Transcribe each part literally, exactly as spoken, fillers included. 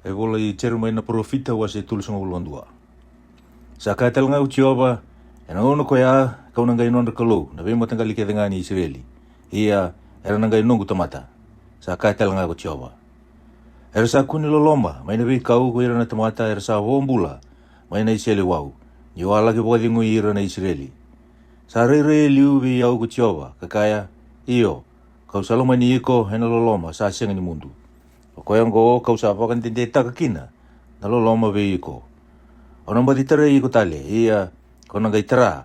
E vola i Jeremaia na parofita, wase tolusagavulu ka dua. Sa kaya tale ga ko Jiova: Ena gauna koya ka'u na qai nodra Kalou na veimataqali kece ga ni Isireli, ia era na qai noqu tamata, sa kaya tale ga ko Jiova. Era sa kune loloma mai na veikau ko ira na tamata era sa vo bula mai na iseleiwau, ni'u a la'ki vakacegui ira na Isireli. Sa rairai e liu vei au ko Jiova, ka kaya, Io, ka'u sa lomani iko ena loloma sa sega ni mudu. O koya oqo ka'u sa vakadedetaka kina na loloma vei iko. Au na baci tarai iko tale, ia ko na qai tara,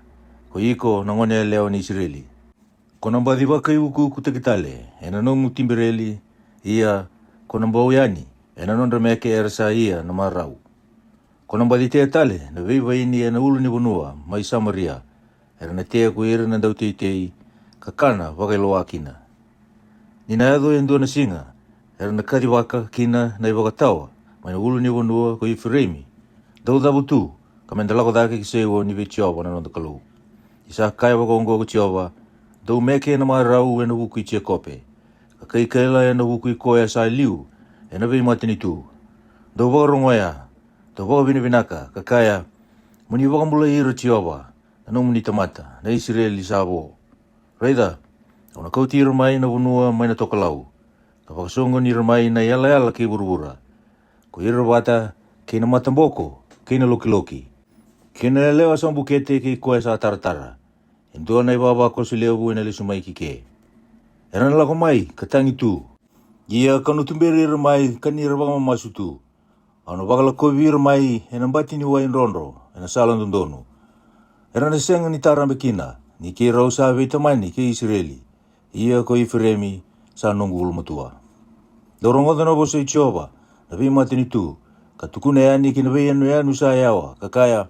ko iko na goneyalewa ni Isireli. Ko na baci vakaiukuukutaki tale ena nomu tibereli, ia ko na bau yani ena nodra meke era sa ia na marau. Ko na baci tea tale na veivaini ena ulunivanua mai Samaria, era na tea ko ira na dauteitei, ka kana vakailoa kina. Ni na yaco e dua na siga, era na kacivaka kina na ivakatawa mai na ulunivanua ko Ifireimi: Dou cavu tu, ka me da lako cake ki Saioni vei Jiova na noda Kalou. Ni sa kaya vakaoqo ko Jiova: Dou meke na marau ena vuku i Jekope, ka kaikaila ena vuku i koya sa liu ena veimatanitu. Dou vakarogoya, dou vakavinavinaka, ka kaya, Mo ni vakabulai ira, Jiova, na nomuni tamata na Isireli sa vo. Raica, au na kauti ira mai na vanua mai na tokalau, ka vakasoqoni ira mai na yalayala kei vuravura, ko ira vata kei na mataboko kei na lokiloki, kei na yalewa sa bukete kei koya sa taratara, e dua na ivavakoso levu ena lesu mai ki ke. Era na lako mai ka tagi tu, ia ka'u na tuberi ira mai ka ni ra vakamamasu tu. Au na vakalakovi ira mai ena bati ni wai drodro ena sala dodonu. Era na sega ni tarabe kina, ni keirau sa veitamani kei Isireli, ia ko Ifireimi sa noqu ulumatua. Dou rogoca na vosa i Jiova na veimatanitu, ka tukuna yani ki na veiyanuyanu sa yawa, ka kaya,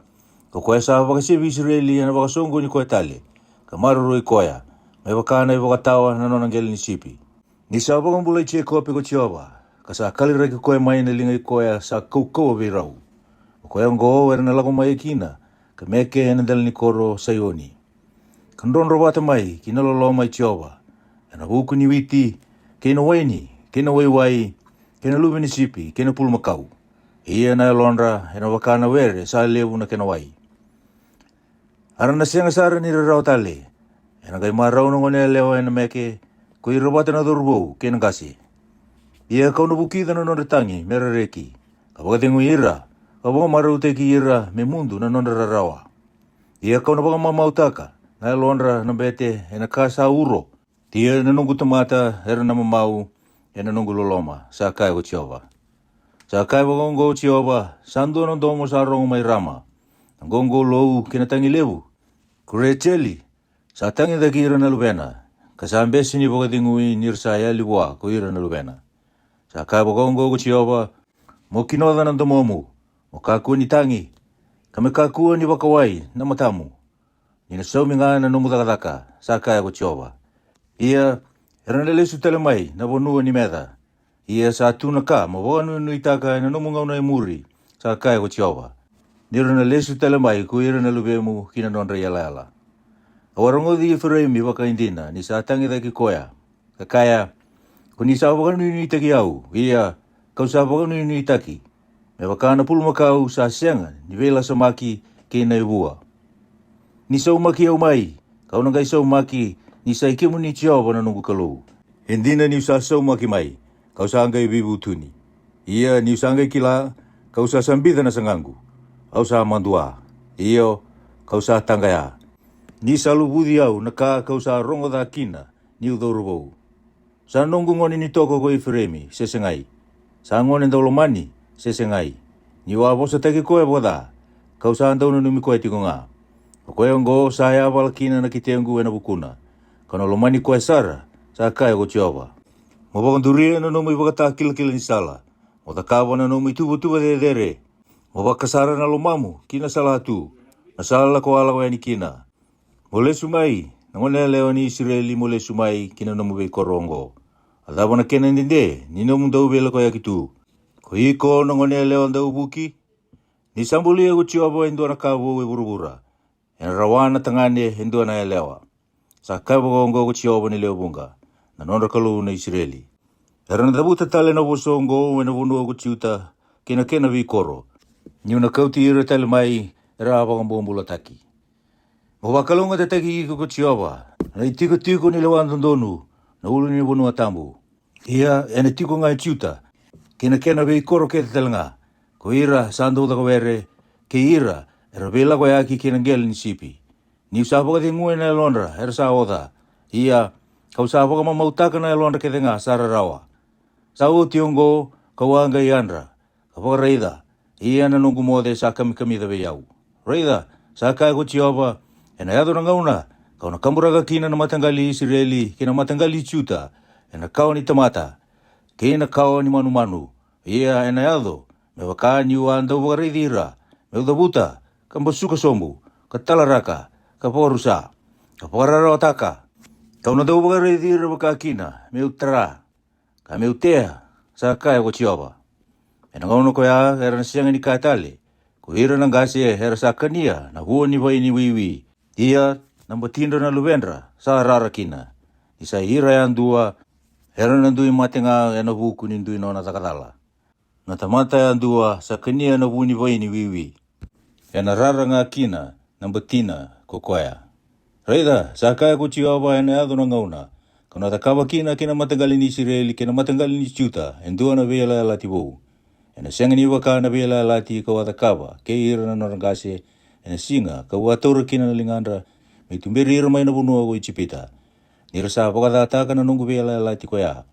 Ko koya sa vakasevi Isireli ena vakasoqoni koya tale, ka maroroi koya, me vaka na ivakatawa na nona qele ni sipi. Ni sa vakabulai Jekope ko Jiova, ka sa kaliraki koya mai na liga i koya sa kaukauwa vei rau. O koya oqo era na lako mai kina ka meke ena dela ni koro Saioni, ka drodro vata mai ki na loloma i Jiova, ena vuku ni witi, kei na waini, kei na waiwai, kei na luve ni sipi, kei na pulumakau. Ia na yalodra ena vaka na were sa levu na kena wai. A ra na sega sara ni rarawa tale. Ena qai marau na goneyalewa ena meke, ko ira vata na cauravou kei na qase. Ia ka'u na vukica na nodra tagi me ra reki, ka vakacegui ira, ka vakamarautaki ira me mudu na nodra rarawa. Ia ka'u na vakamamautaka na yalodra na bete ena ka sa uro. Ia na noqu tamata era na mamau ena noqu loloma, sa kaya ko Jiova. Sa kaya vakaoqo ko Jiova: Sa dua na domo sa rogo mai Rama, na qoqolou kei na tagi levu. Ko Rejeli, sa tagicaki ira na luvena, ka sa bese ni vakacegui ni ra sa yali vua ko ira na luvena. Sa kaya vakaoqo ko Jiova: Mo kinoca na domomu, mo kakua ni tagi, ka me kakua ni vakawai na matamu, ni na saumi ga na nomu cakacaka, sa kaya ko Jiova. Ia era na lesu tale mai na vanua ni meca. Ia sa tu na ka mo vakanuinuitaka ena nomu gauna e muri, sa kaya ko Jiova, ni ra na lesu tale mai ko ira na luvemu ki na nodra iyalayala. Au a rogoci Ifireimi vakaidina ni sa tagicaki koya, ka kaya, Ko ni sa vakanuinuitaki au, ia ka'u sa vakanuinuitaki, me vaka na pulumakau sa sega ni veilasamaki kei na ivua. Ni saumaki au mai, ka'u na qai saumaki, ni sa i kemuni Jiova na noqu Kalou. E dina ni'u sa saumaki mai, ka'u sa qai veivutuni. Ia ni'u sa qai kila, ka'u sa sabica na sagaqu. Au sa madua, io, ka'u sa taqaya. Ni sa luvuci au na ka ka'u sa rogoca kina ni'u cauravou. Sa noqu gone ni toko ko Ifireimi, se segai? Sa gone daulomani, se segai? Ni'u a vosataki koya vakaca, ka'u sa daunanumi koya tiko ga. O koya oqo sa yavala kina na ketequ ena vukuna, ka'u na lomani koya sara, sa kaya ko Jiova. Mo vakaduria na nomu ivakatakilakila ni sala, mo cakava na nomu ituvatuva cecere. Mo vakasara na lomamu ki na salatu, na sala ko a lako yani kina. Mo lesu mai, na goneyalewa ni Isireli, mo lesu mai ki na nomu veikoro oqo. A cava na kena dede ni nomu dauveilakoyaki tu, ko iko na goneyalewa dauvuki? Ni sa bulia ko Jiova e dua na ka vou e vuravura, ena rawa na tagane e dua na yalewa. Sa kaya vakaoqo ko Jiova ni lewe vuqa, na nodra Kalou na Isireli. Era na cavuta tale na vosa oqo ena vanua ko Juta kei na kena veikoro, ni'u na kauti ira tale mai era a vakabobulataki. Mo vakalougatataki iko ko Jiova, na itikotiko ni lewa dodonu, na ulu ni vanua tabu. Ia ena tiko ga e Juta, kei na kena veikoro kece tale ga, ko ira sa dau cakawere, kei ira era veilakoyaki kei na qele ni sipi. Ni'u sa vakacegui na yalodra era sa oca, ia ka'u sa vakamamautaka na yalodra kece ga sa rarawa. Sa oti oqo, ka'u a qai yadra, ka vakaraica, ia na noqu moce sa kamikamica vei au. Raica, sa kaya ko Jiova, ena yaco na gauna, ka'u na kaburaka kina na mataqali i Isireli kei na mataqali i Juta, ena kawa ni tamata kei na kawa ni manumanu. Ia ena yaco, me vaka ni'u a dau vakaraici ira, me'u cavuta, ka basuka sobu, ka talaraka, ka vakarusa, ka vakararawataka. Ka'u na dau vakaraici ira vaka kina, me'u tara, ka me'u tea, sa kaya ko Jiova. Ena gauna koya era na sega ni kaya tale, ko ira na qase era sa kania na vua ni vaini wiwi. Ia na batidra na luvedra sa rara kina, ni sa ira yadua era na dui mate ga ena vuku ni dui nona cakacala. Na tamata yadua sa kania na vu ni vaini wiwi, ena rara ga kina na batina ko koya. Raica, sa kaya ko Jiova, ena yaco na gauna, ka'u na cakava kina kei na mataqali ni Isireli kei na mataqali ni Juta e dua na veiyalayalati vou. Ena sega ni vaka na veiyalayalati ka'u a cakava kei ira na nodra qase, ena siga ka'u a taura kina na ligadra, me'u tuberi ira mai na vanua ko Ijipita. Ni ra sa vakacataka na noqu veiyalayalati koya,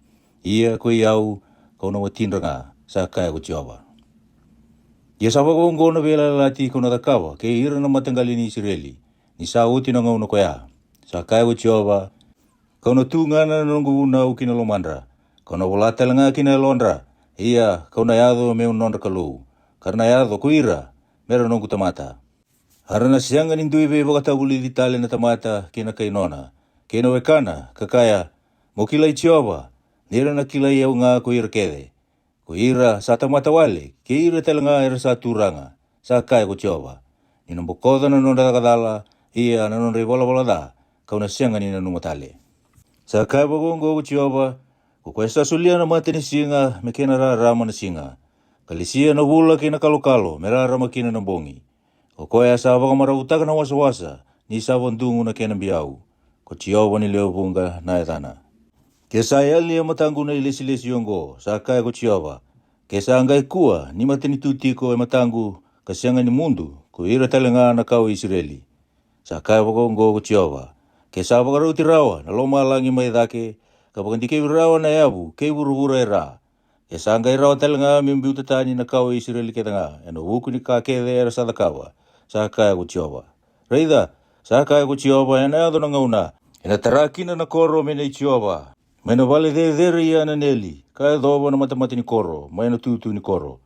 ia ko i au, ka'u na watidra ga, sa kaya ko Jiova. Ia sa vakaoqo na veiyalayalati ka'u na cakava kei ira na mataqali ni Isireli, ni sa oti na gauna koya, sa kaya ko Jiova. Ka'u na tugana na noqu vunau ki na lomadra, ka'u na vola tale ga ki na yalodra. Ia ka'u na yaco me'u nodra Kalou, ka ra na yaco ko ira me ra noqu tamata. A ra na sega ni dui veivakatavulici tale na tamata kei na kai nona, kei na wekana, ka kaya, mo kilai Jiova, ni ra na kilai au ga ko ira kece, ko ira sa tamata wale kei ira tale ga era sa turaga, sa kaya ko Jiova. Ni na bokoca na nodra cakacala, ia na nodra ivalavala ca, ka'u na sega ni nanuma tale. Sa kaya vakaoqo ko Jiova, ko koya sa solia na matanisiga me kena rarama na siga, ka lesia na vula kei na kalokalo me rarama kina na bogi. Ko koya sa vakamaravutaka na wasawasa, ni sa vadugu na kena biau, ko Jiova ni lewe vuqa na yacana. Ke sa yali e mataqu na ilesilesi oqo, sa kaya ko Jiova, ke sa qai kua ni matanitu tiko e mataqu, ka sega ni mudu ko ira tale ga na kawa i Isireli, sa kaya vakaoqo ko Jiova, ke sa vakarauti rawa na lomalagi mai cake, ka vakadikevi rawa na yavu kei vuravura e ra, ke sa qai rawa tale ga me biuta tani na kawa i Isireli kece ga ena vuku ni ka kece era sa cakava, sa kaya ko Jiova. Raica, sa kaya ko Jiova, ena yaco na gauna, ena tara kina na koro me nei Jiova mai na vale cecere i Ananeli, ka yacova na matamata ni koro mai na tutu ni koro.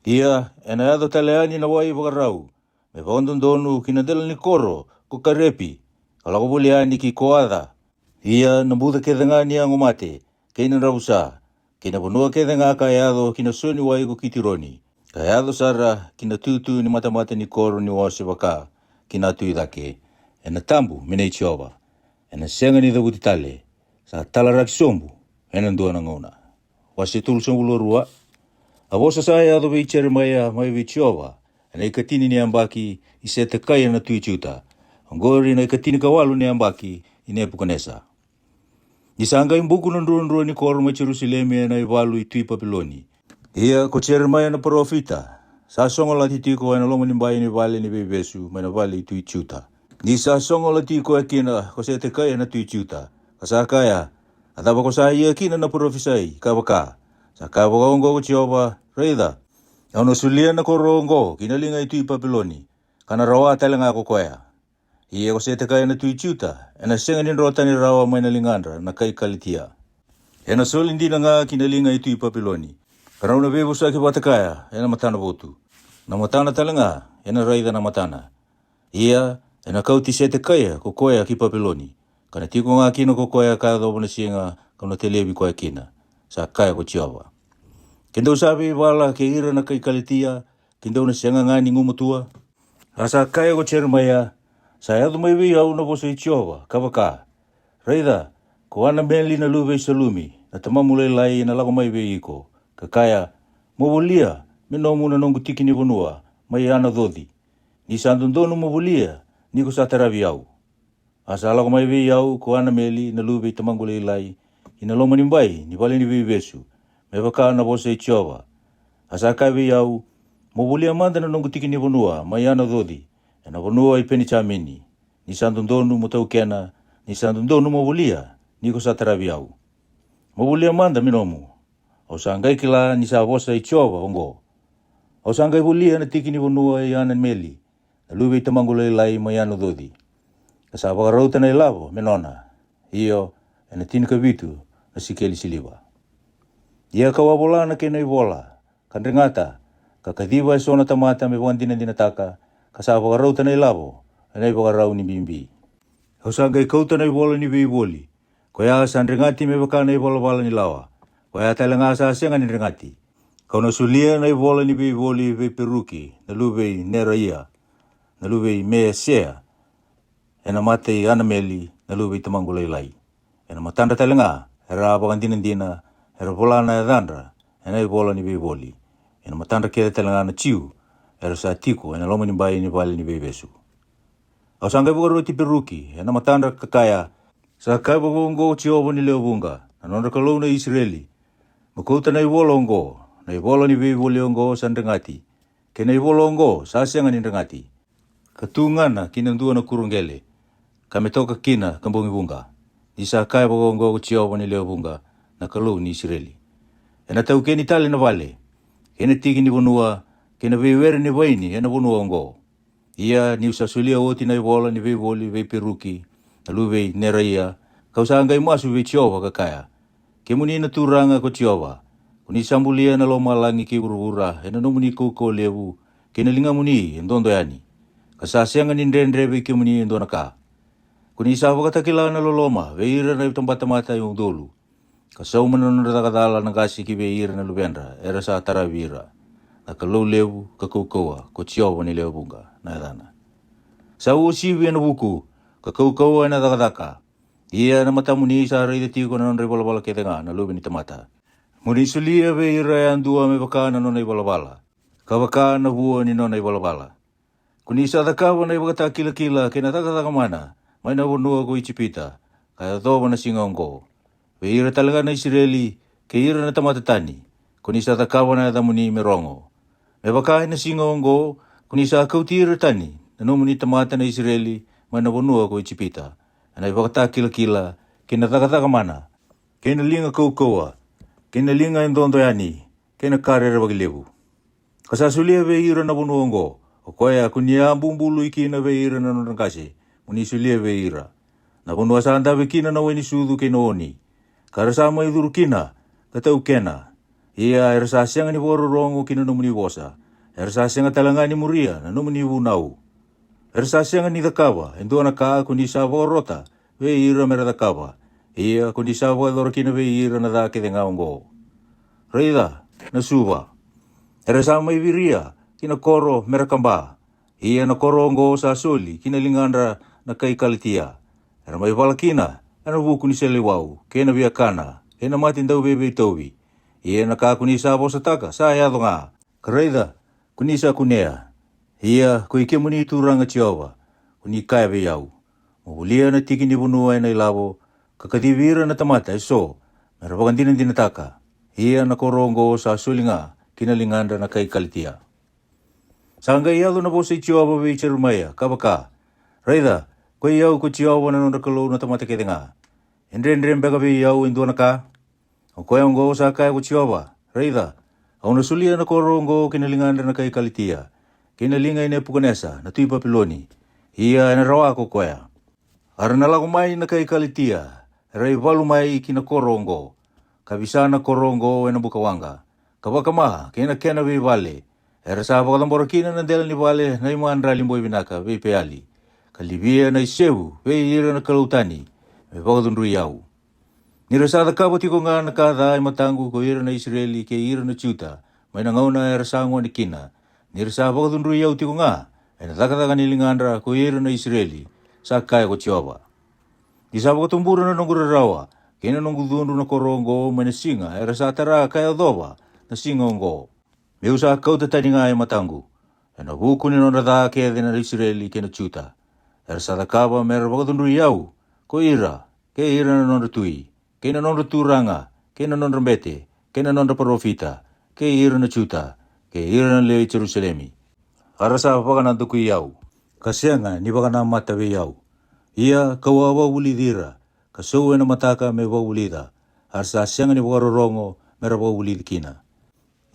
Ia ena yaco tale yani na wai vakarau me vakadodonu ki na dela ni koro ko Karepi, ka lako voli yani ki Koaca. Ia na buca kece ga ni yago mate, kei na dravusa, kei na vanua kece ga ka yaco ki na soniwai ko Kitironi, ka yaco sara ki na tutu ni matamata ni koro ni ose vaka ki na tu i cake, ena tabu me nei Jiova, ena sega ni cavuti tale, sa talaraki sobu ena dua na gauna. Wase tolusagavulu ka rua. A vosa sa yaco vei Jeremaia mai vei Jiova, ena ikatini ni yabaki i Setekaia na tui Juta, oqori na ikatini ka walu ni yabaki i Nepukanesa. Ni sa qai buku na druadrua ni koro mai Jerusalemi ena ivalu i tui Papiloni. Ia ko Jeremaia na parofita sa sogolati tiko ena loma ni bai ni vale ni veivesu mai na vale i tui Juta. Ni sa sogolati koya kina ko Setekaia na tui Juta, ka sa kaya, a cava ko sa ia kina na parofisai, ka vaka, sa kaya vakaoqo ko Jiova, raica, au na solia na koro oqo ki na liga i tui Papiloni, ka na rawa tale ga ko koya. Ia ko Setekaia na tui Juta, ena sega ni dro tani rawa mai na ligadra na kai Kalitia. Ena soli dina ga ki na liga i tui Papiloni, ka rau na veivosaki vata kaya ena matana votu. Na matana tale ga ena raica na matana. Ia ena kauti Setekaia ko koya ki Papiloni, ka na tiko ga kina ko koya ka yacova na siga ka'u na televi koya kina, sa kaya ko Jiova. Ke dou sa veivala kei ira na kai Kalitia, ke dou na sega ga ni gumatua? A sa kaya ko Jeremaia, sa yaco mai vei au na vosa i Jiova, ka vaka, raica, ko Anameli na luve i Salumi na tamamu lailai ena lako mai vei iko, ka kaya, mo volia, me nomu na noqu tiki ni vanua mai Anacoci. Ni sa dodonu mo volia ni ko sa taravi au. A sa lako mai vei au ko Anameli na luve i tamaqu lailai, i na loma ni bai ni vale ni veivesu, me vaka na vosa i Jiova. A sa kaya vei au, mo volia mada na noqu tiki ni vanua mai Anacoci, e na vanua i Penijamini. Ni sa dodonu mo taukena, ni sa dodonu mo volia ni ko sa taravi au. Mo volia mada me nomu. Au sa qai kila ni sa vosa i Jiova oqo. Au sa qai volia na tiki ni vanua i Anameli, na luve i tamaqu lailai mai Anacoci. Ka sa vakarauta na ilavo me nona, io, e na tinikavitu na sikeli siliva. Ia ka'u a vola na kena ivola, ka dregata, ka kaciva e so na tamata me vakadinadinataka, ka sa vakarauta na ilavo e na ivakarau ni bibi. Au sa qai kauta na ivola ni veivoli, koya sa dregati me vaka na ivalavala ni lawa, koya tale ga sa sega ni dregati. Ka'u na solia na ivola ni veivoli vei Peruki na luve i Neraia, na luve i Meesea, e na mata i Anameli na luve i tamaqu lailai. E na matadra tale ga era a vakadinadina, era vola na yacadra e na ivola ni veivoli, e na matadra kece tale ga na Jiu era sa tiko e na loma ni bai ni vale ni veivesu. Au sa qai vakaroti Peruki e na matadra ka kaya, sa kaya vakaoqo ko Jiova ni lewe vuqa, na nodra Kalou na Isireli, mo kauta na ivola oqo, na ivola ni veivoli oqo sa dregati, kei na ivola oqo sa sega ni dregati, ka tu gana ki na dua na kuro qele, ka me toka kina ka bogi vuqa. Ni sa kaya vakaoqo ko Jiova ni lewe vuqa, na Kalou ni Isireli, e na taukeni tale na vale, kei na tiki ni vanua, kei na veiwere ni vaini e na vanua oqo. Ia ni'u sa solia oti na ivola ni veivoli vei Peruki na luve i Neraia, ka'u sa qai masu vei Jiova ka kaya, kemuni na Turaga ko Jiova, ko ni sa bulia na lomalagi kei vuravura e na nomuni kaukauwa levu kei na ligamuni e dodo yani, ka sa sega ni dredre vei kemuni e dua na ka. Ko ni sa vakatakila na loloma vei ira na itabatamata e udolu, ka sauma na nodra caka cala na qase ki vei ira na luvedra era sa taravi ira, na Kalou levu ka kaukauwa ko Jiova ni lewe vuqa na yacana. Sa uasivi e na vuku, ka kaukauwa e na cakacaka. Ia na matamuni sa raica tiko na nodra ivalavala kece ga na luve ni tamata. Mo ni solia vei ira yadua me vaka na nona ivalavala, ka vaka na vua ni nona ivalavala. Ko ni sa cakava na ivakatakilakila kei na cakacaka mana mai na vanua ko Ijipita, ka yacova na siga oqo. Vei ira tale ga na Isireli, kei ira na tamata tani, ko ni sa cakava na yacamuni me rogo. Me vaka e na siga oqo, ko ni sa kauti ira tani na nomuni tamata na Isireli mai na vanua ko Ijipita, e na ivakatakilakila, kei na cakacaka mana, kei na liga kaukauwa, kei na liga e dodo yani, kei na ka rerevaki levu. Ka sa solia vei ira na vanua oqo, o koya ko ni a bubului kina vei ira na nodra qase, mo ni solia vei ira. Na vanua sa dave kina na wai ni sucu kei na oni, ka ra sa mai curu kina, ka taukena. Ia era sa sega ni vakarorogo ki na nomuni vosa, era sa sega tale ga ni muria na nomuni vunau. Era sa sega ni cakava e dua na ka ko ni sa vakarota vei ira me ra cakava, ia ko ni sa vakayacora kina vei ira na ca kece ga oqo. Raica, na Suva, era sa mai viria ki na koro me ra kaba, ia na koro oqo sa soli ki na ligadra na kai Kalitia. Era mai vala kina e na vuku ni seleiwau, kei na viakana, kei na mate dauveiveitauvi. Ia na ka ko ni sa vosataka sa yaco ga. Ka raica, ko ni sa kunea. Ia ko i kemuni Turaga Jiova, ko ni kaya vei au, mo volia na tiki ni vanua e na ilavo, ka kacivi ira na tamata e so me ra vakadinadinataka. Ia na koro oqo sa soli ga ki na ligadra na kai Kalitia. Sa qai yaco na vosa i Jiova vei Jeremaia, ka vaka, raica, ko i au ko Jiova na nodra Kalou na tamata kece ga. E dredre beka vei au e dua na ka? O koya oqo sa kaya ko Jiova, raica, au na solia na koro oqo ki na ligadra na kai Kalitia, kei na liga i Nepukanesa na tui Papiloni. Ia e na rawa ko koya. A ra na lako mai na kai Kalitia, era ivalu mai ki na koro oqo, ka visa na koro oqo e na buka waqa, ka vakama kei na kena veivale. Era sa vakacabora kina na dela ni vale na imadrali boi vinaka vei Peali, ka livia na isevu vei ira na kalou tani me vakacudrui au. Ni ra sa cakava tiko ga na ka ca e mataqu ko ira na Isireli kei ira na Juta mai na gauna era sa gone kina, ni ra sa vakacudrui au tiko ga e na cakacaka ni ligadra ko ira na Isireli, sa kaya ko Jiova. Ni sa vakatubura na noqu rarawa kei na noqu cudru na koro oqo mai na siga era sa tara ka yacova na siga oqo. Me'u sa kauta tani ga e mataqu, e na vuku ni nodra ca kece na Isireli kei na Juta. Era sa cakava me ra vakacudrui au, ko ira, kei ira na nodra tui, kei na nodra turaga, kei na nodra bete, kei na nodra parofita, kei ira na Juta, kei ira na lewe i Jerusalemi. A ra sa vakanadakui au, ka sega ni vakanamata vei au. Ia ka'u a vakavulici ira, ka sou e na mataka me'u vakavulica, a ra sa sega ni vakarorogo me ra vakavulici kina.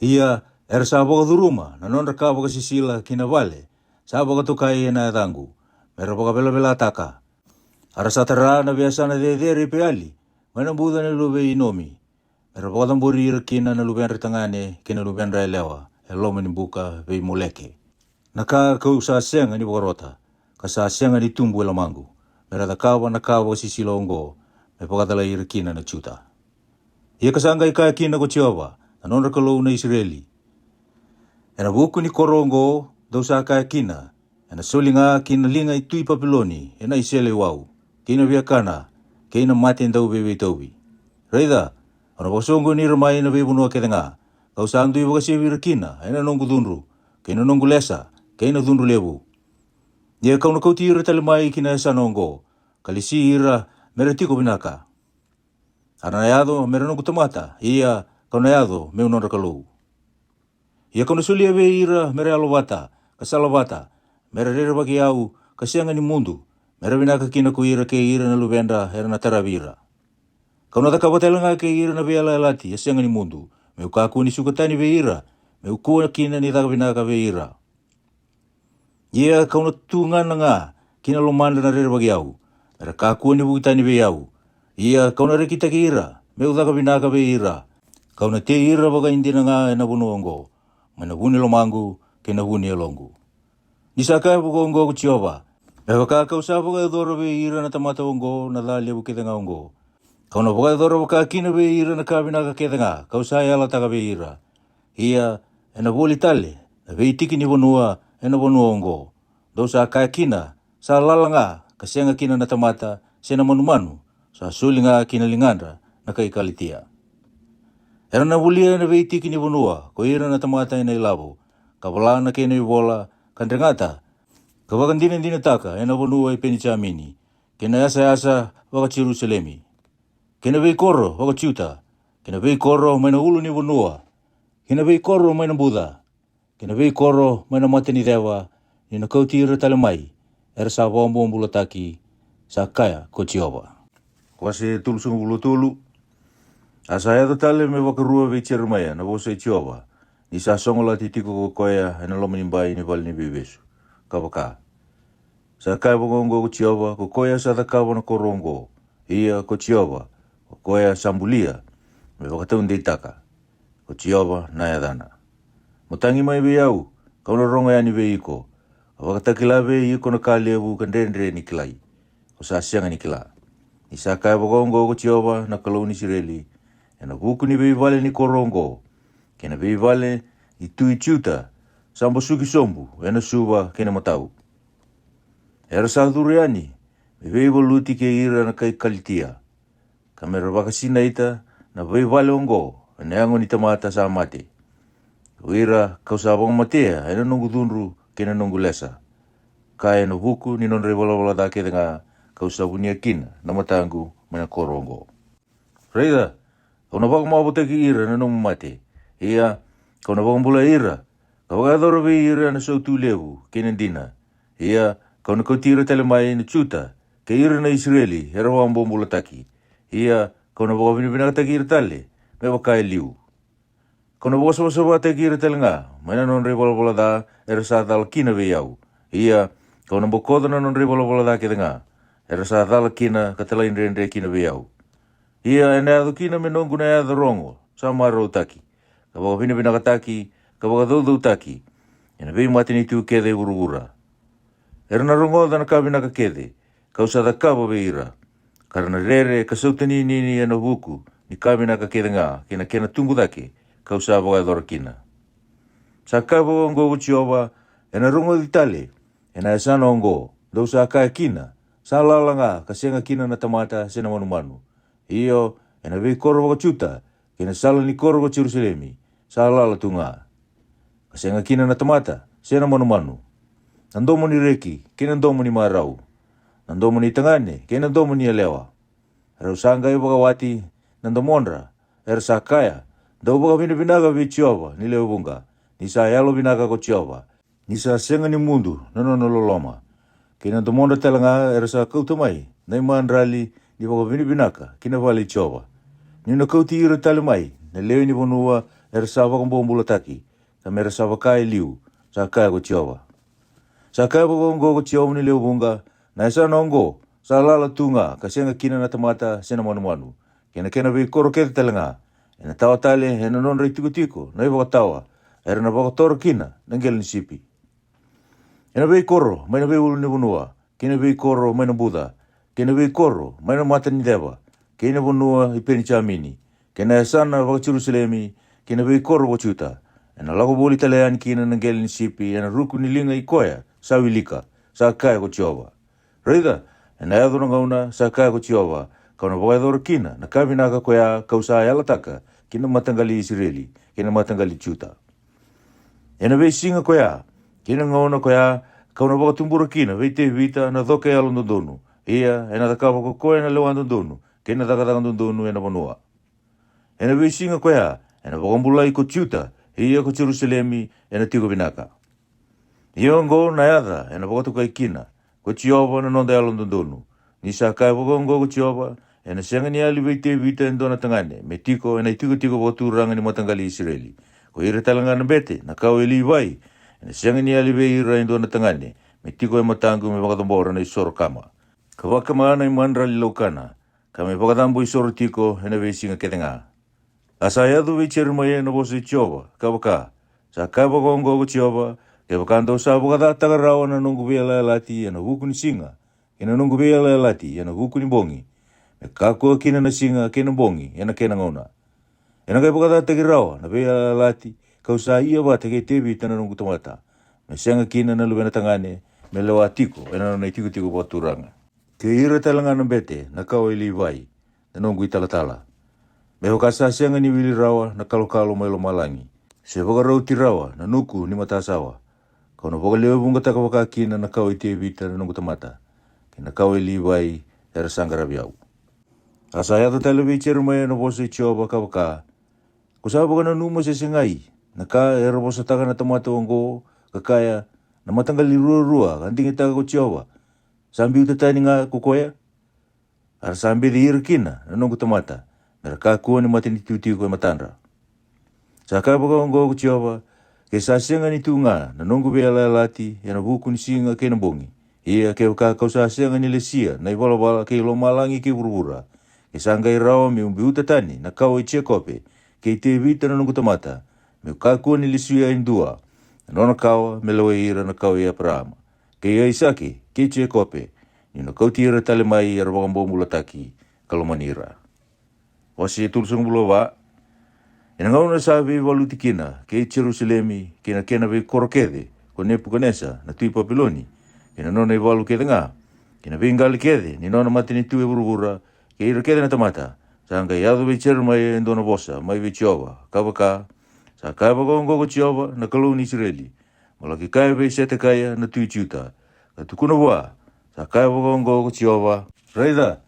Ia era sa vakacuruma na nodra ka vakasisila ki na vale sa vakatokai e na yacaqu, me ra vakavelavelataka. A ra sa tara na veiyasana cecere i Peali, mai na buca ni luve i Inomi, me ra vakacabori ira kina na luvedra tagane kei na luvedra yalewa e loma ni buka vei Moleke, na ka ka'u sa sega ni vakarota, ka sa sega ni tubu e lomaqu, me ra cakava na ka vakasisila oqo, me vakacalai ira kina na Juta. Ia ka sa qai kaya kina ko Jiova, na nodra Kalou na Isireli, e na vuku ni koro oqo dou sa kaya kina, e na soli ga ki na liga i tui Papiloni e na i seleiwau, kei na viakana, kei na mate dauveiveitauvi. Raica, au na vakasoqoni ira mai na veivanua kece ga, ka'u sa dui vakasevi ira kina e na noqu cudru, kei na noqu lesa, kei na cudru levu. Ia ka'u na kauti ira tale mai ki na yasana oqo, ka lesi ira me ra tiko vinaka. A ra na yaco me ra noqu tamata, ia ka'u na yaco me'u nodra Kalou. Ia ka'u na solia vei ira me ra yalovata, ka salavata, me ra rerevaki au, ka sega ni mudu, me ra vinaka kina ko ira kei ira na luvedra era na taravi ira. Ka'u na cakava tale ga kei ira na veiyalayalati e sega ni mudu, me'u kakua ni suka tani vei ira, me'u kua kina ni caka vinaka vei ira. Ia ka'u na tugana ga ki na lomadra na rerevaki au, me ra kakua ni vuki tani vei au. Ia ka'u na rekitaki ira me'u caka vinaka vei ira. Ka'u na tei ira vakaidina ga e na vanua oqo, mai na vu ni lomaqu kei na vu ni yaloqu. Ni sa kaya vaka oqo ko Jiova, me vaka ka'u sa vakayacora vei ira na tamata oqo na ca levu kece ga oqo, ka'u na vakayacora vaka kina vei ira na ka vinaka kece ga ka'u sa yalataka vei ira. Ia e na voli tale na veitiki ni vanua e na vanua oqo, dou sa kaya kina, sa lala ga ka sega kina na tamata se na manumanu, sa soli ga ki na ligadra na kai Kalitia. Era na volia na veitiki ni vanua ko ira na tamata e na ilavo, ka vala na kena ivola, ka dregata, ka vakadinadinataka e na vanua i Penijamini, kei na yasayasa vaka-Jerusalemi, kei na veikoro vaka-Juta, kei na veikoro mai na ulu ni vanua, kei na veikoro mai na buca, kei na veikoro mai na mata ni ceva, ni na kauti ira tale mai, era sa vakabobulataki, sa kaya ko Jiova. Wase tolusagavulu tolu. A sa yaco tale me vakarua vei Jeremaia na vosa i Jiova, ni sa sogolati tiko ko koya e na loma ni bai ni vale ni veivesu, ka vaka, sa kaya vaka oqo ko Jiova, ko koya sa cakava na koro oqo, ia ko Jiova, ko koya sa bulia, me vakataudeitaka, ko Jiova na yacana. Mo tagi mai vei au, ka'u na rogo yani vei iko, ka vakatakila vei iko na ka levu ka dredre ni kilai, ko sa sega ni kila. Ni sa kaya vaka oqo ko Jiova na Kalou ni Isireli, e na vuku ni veivale ni koro oqo, kei na veivale i tui Juta, sa basuki sobu e na suva kei na matau. Era sa curu yani me veivaluti kei ira na kai Kalitia, ka me ra vakasinaita na veivale oqo e na yago ni tamata sa mate, ko ira ka'u sa vakamatea e na noqu cudru kei na noqu lesa, ka e na vuku ni nodra ivalavala ca kece ga ka'u sa vunia kina na mataqu mai na koro oqo. Raica, ka'u na vakamavotaki ira na nomu mate, ia ka'u na vakabulai ira, ka vakayacora vei ira na sautu levu kei na dina. Ia ka'u na kauti ira tale mai na Juta, kei ira na Isireli era vakabobulataki. Ia ka'u na vakavinavinakataki ira tale me vaka e liu. Ka'u na vakasavasavataki ira tale ga mai na nodra ivalavala ca era sa cala kina vei au. Ia ka'u na bokoca na nodra ivalavala ca kece ga era sa cala kina ka talaidredre kina vei au. Ia ena yaco kina me noqu na yaca rogo sa marautaki, ka vakavinavinakataki, ka vakacaucautaki e na veimatanitu kece e vuravura. Era na rogoca na ka vinaka kece ka'u sa cakava vei ira, ka ra na rere ka sautaninini e na vuku ni ka vinaka kece ga kei na kena tubu cake ka'u sa vakayacora kina. Sa kaya vaka oqo ko Jiova, ena rogoci tale e na yasana oqo, dou sa kaya kina, sa lala ga ka sega kina na tamata se na manumanu. Io, e na veikoro vaka-Juta kei na sala ni koro ko Jerusalemi, sa lala tu ga. ka sega kina na tamata se na manumanu, na domo ni reki kei na domo ni marau, na domo ni tagane kei na domo ni yalewa. Rau sa qai vakawati na domodra, era sa kaya, "Dau vakavinavinaka vei Jiova ni lewe vuqa, ni sa yalo vinaka ko Jiova, ni sa sega ni mudu na nona loloma." Kei na domodra tale ga era sa kauta mai na imadrali ni vakavinavinaka ki na vale i Jiova, ni'u na kauti ira tale mai na lewe ni vanua era sa vakabobulataki, ka me ra sa vaka e liu, sa kaya ko Jiova. Sa kaya vakaoqo ko Jiova ni lewe vuqa, "Na yasana oqo sa lala tu ga ka sega kina na tamata se na manumanu, kei na kena veikoro kece tale ga. Ena tawa tale ena nodra itikotiko na ivakatawa, era na vakatora kina na qele ni sipi. Ena veikoro mai na veiulunivanua, kei na veikoro mai na buca, kei na veikoro mai na mata ni ceva, kei na vanua i Penijamini, kei na yasana vaka-Jerusalemi, kei na veikoro vaka-Juta, ena lako voli tale yani kina na qele ni sipi ena ruku ni liga i koya sa wilika," sa kaya ko Jiova. "Raica, ena yaco na gauna," sa kaya ko Jiova, "ka'u na vakayacora kina na ka vinaka koya ka'u sa yalataka ki na mataqali Isireli kei na mataqali Juta. Ena veisiga koya kei na gauna koya, ka'u na vakatubura kina vei Tevita na coke yalododonu, ia ena cakava ko koya na lewa dodonu kei na cakacaka dodonu ena vanua. Ena veisiga koya ena vakabulai ko Juta, ia ko Jerusalemi ena tiko vinaka." Ia oqo na yaca ena vakatokai kina ko Jiova na noda yalododonu. Ni sa kaya vakaoqo ko Jiova, "Ena sega ni yali vei Tevita e dua na tagane me tiko ena itikotiko vakaturaga ni mataqali Isireli. Ko ira tale ga na bete na kawa i Livai, ena sega ni yali vei ira e dua na tagane me tiko e mataqu me vakacabora na isoro kama, ka vakama na imadrali laukana, ka me vakacabo isoro tiko ena veisiga kece ga." A sa yaco vei Jeremaia na vosa i Jiova, ka vaka, "Sa kaya vakaoqo ko Jiova, kevaka dou sa vakacataka rawa na noqu veiyalayalati ena vuku ni siga, kei na noqu veiyalayalati ena vuku ni bogi, me kakua kina na siga kei na bogi ena kena gauna, ena qai vakacataki rawa na veiyalayalati ka'u sa ia vata kei Tevita na noqu tamata, me sega kina na luvena tagane me lewa tiko ena nona itikotiko vakaturaga, kei ira tale ga na bete na kawa i Livai, na noqu italatala, me vaka sa sega ni wili rawa na kalokalo mai lomalagi, se vakarauti rawa na nuku ni matasawa, ka'u na vakalewevuqataka vaka kina na kawa i Tevita na noqu tamata, kei na kawa i Livai era sa qaravi au." A sa yaco tale vei Jeremaia na vosa i Jiova, ka vaka, "Ko sa vakananuma se segai na ka era vosataka na tamata oqo, ka kaya, 'Na mataqali ruarua ka digitaka ko Jiova, sa biuta tani ga ko koya?' A ra sa beci ira kina na noqu tamata, me ra kakua ni matanitu tiko e matadra." Sa kaya vakaoqo ko Jiova, "Ke sa sega ni tu ga na noqu veiyalayalati ena vuku ni siga kei na bogi, ia kevaka ka'u sa sega ni lesia na ivalavala kei lomalagi kei vuravura, ke sa qai rawa me'u biuta tani na kawa i Jekope, kei Tevita na noqu tamata, me'u kakua ni lesuya e dua na nona kawa me lewai ira na kawa i Eparaama, kei Aisake, kei Jekope, ni'u na kauti ira tale mai era vakabobulataki, ka lomani ira." Wase e tolusagavulu ka va. Ena gauna sa veivaluti kina kei Jerusalemi kei na kena veikoro kece ko Nepukanesa na tui Papiloni, kei na nona ivalu kece ga, kei na veiqali kece ni nona matanitu e vuravura, kei ira kece na tamata, sa qai yaco vei Jeremaia e dua na vosa mai vei Jiova, ka vaka, "Sa kaya vakaoqo ko Jiova na Kalou ni Isireli, mo laki kaya vei Setekaia na tui Juta, ka tukuna vua, 'Sa kaya vakaoqo ko Jiova: Raica,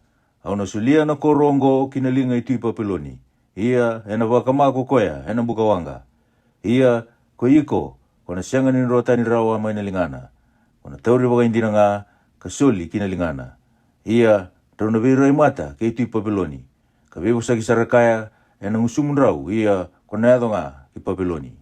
au na solia na koro oqo ki na liga i tui Papiloni, ia ena vakama ko koya ena buka waqa. Ia ko iko, ko na sega ni dro tani rawa mai na ligana, ko na tauri vakaidina ga ka soli ki na ligana. Ia drau na veirai mata kei tui Papiloni, ka veivosaki sara kaya ena gusumu drau, ia ko na yaco ga ki Papiloni.'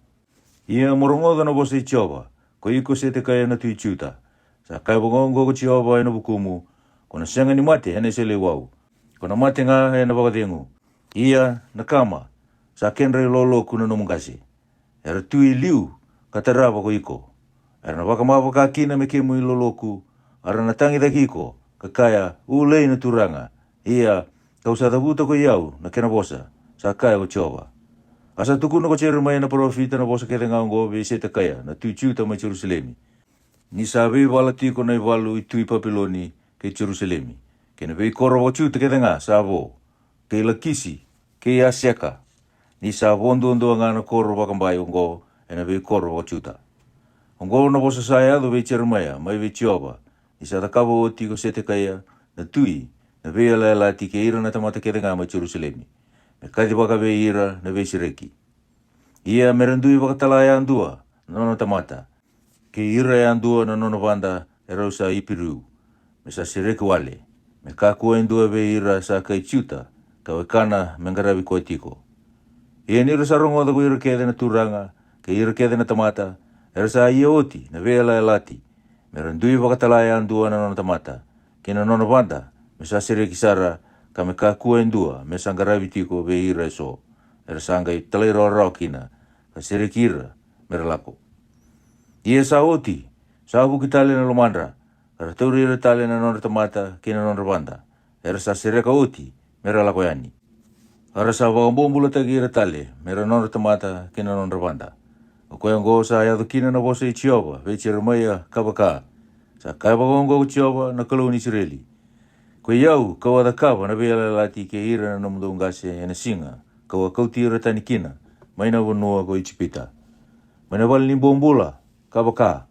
Ia mo rogoca na vosa i Jiova, ko iko Setekaia na tui Juta. Sa kaya vakaoqo ko Jiova ena vukumu: Ko na sega ni mate ena iseleiwau, ko na mate ga ena vakacegu. Ia na kama, sa kedra iloloku na nomu qase, era tu i liu ka tarava ko iko. Era na vakama vaka kina me kemu iloloku, a ra na tagicaki iko, ka kaya, 'Ulei na turaga!' Ia ka'u sa cavuta koi au na kena vosa, sa kaya ko Jiova. A sa tukuna ko Jeremaia na parofita na vosa kece ga oqo vei Setekaia na tui Juta mai Jerusalemi, ni sa veivala tiko na ivalu i tui Papiloni kei Jerusalemi, kei na veikoro vaka-Juta kece ga sa vo, kei Lakisi, kei Aseka, ni sa vo duadua ga na koro vakabai oqo e na veikoro vaka-Juta. Oqo na vosa sa yaco vei Jeremaia mai vei Jiova, ni sa cakava oti ko Setekaia na tui na veiyalayalati kei ira na tamata kece ga mai Jerusalemi, me kacivaka vei ira na veisereki. Ia me ra dui vakatala yadua na nona tamata, kei ira yadua na nona vada e rau sa Iperiu, me sa sereki wale, me kakua e dua vei ira sa kai Juta ka wekana me qaravi koya tiko. Ia ni ra sa rogoca ko ira kece na turaga kei ira kece na tamata, era sa ia oti na veiyalayalati, me ra dui vakatala yadua na nona tamata kei na nona vada, me sa sereki sara, ka me kakua e dua me sa qaravi tiko vei ira eso, era sa qai talairawarawa kina, ka sereki ira me ra lako. Ia sa oti, sa vuki tale na lomadra, ka ra tauri ira tale na nodra tamata kei na nodra vada, era sa sereka oti me ra lako yani. A ra sa vakabobulataki ira tale me ra nodra tamata kei na nodra vada. O koya oqo sa yaco kina na vosa i Jiova vei Jeremaia ka vaka, sa kaya vakaoqo ko Jiova na Kalou ni Isireli: Ko i au kau a cakava na veiyalayalati kei ira na nomudou qase e na siga kau a kauti ira tani kina mai na vanua ko Ijipita, mai na vale ni bobula, ka vaka,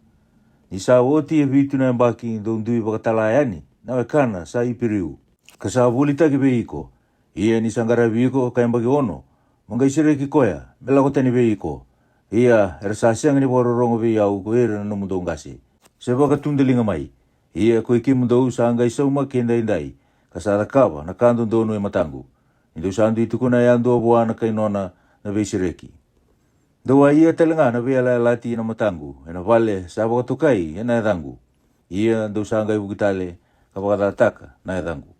ni sa oti e vitu na yabaki dou dui vakatala yani na wekana sa Iperiu, ka sa volitaki vei iko. Ia ni sa qaravi iko ka yabaki ono, mo qai sereki koya me lako tani vei iko. Ia era sa sega ni vakarorogo vei au ko ira na nomudou qase, se vakatudaliga mai. Ia ko i kemudou sa qai saumaki edaidai, ka sa cakava na ka dodonu e mataqu, ni dou sa dui tukuna yadua vua na kai nona na veisereki. Dou a ia tale ga na veiyalayalati e na mataqu e na vale sa vakatokai e na yacaqu. Ia dou sa qai vuki tale ka vakacataka na yacaqu,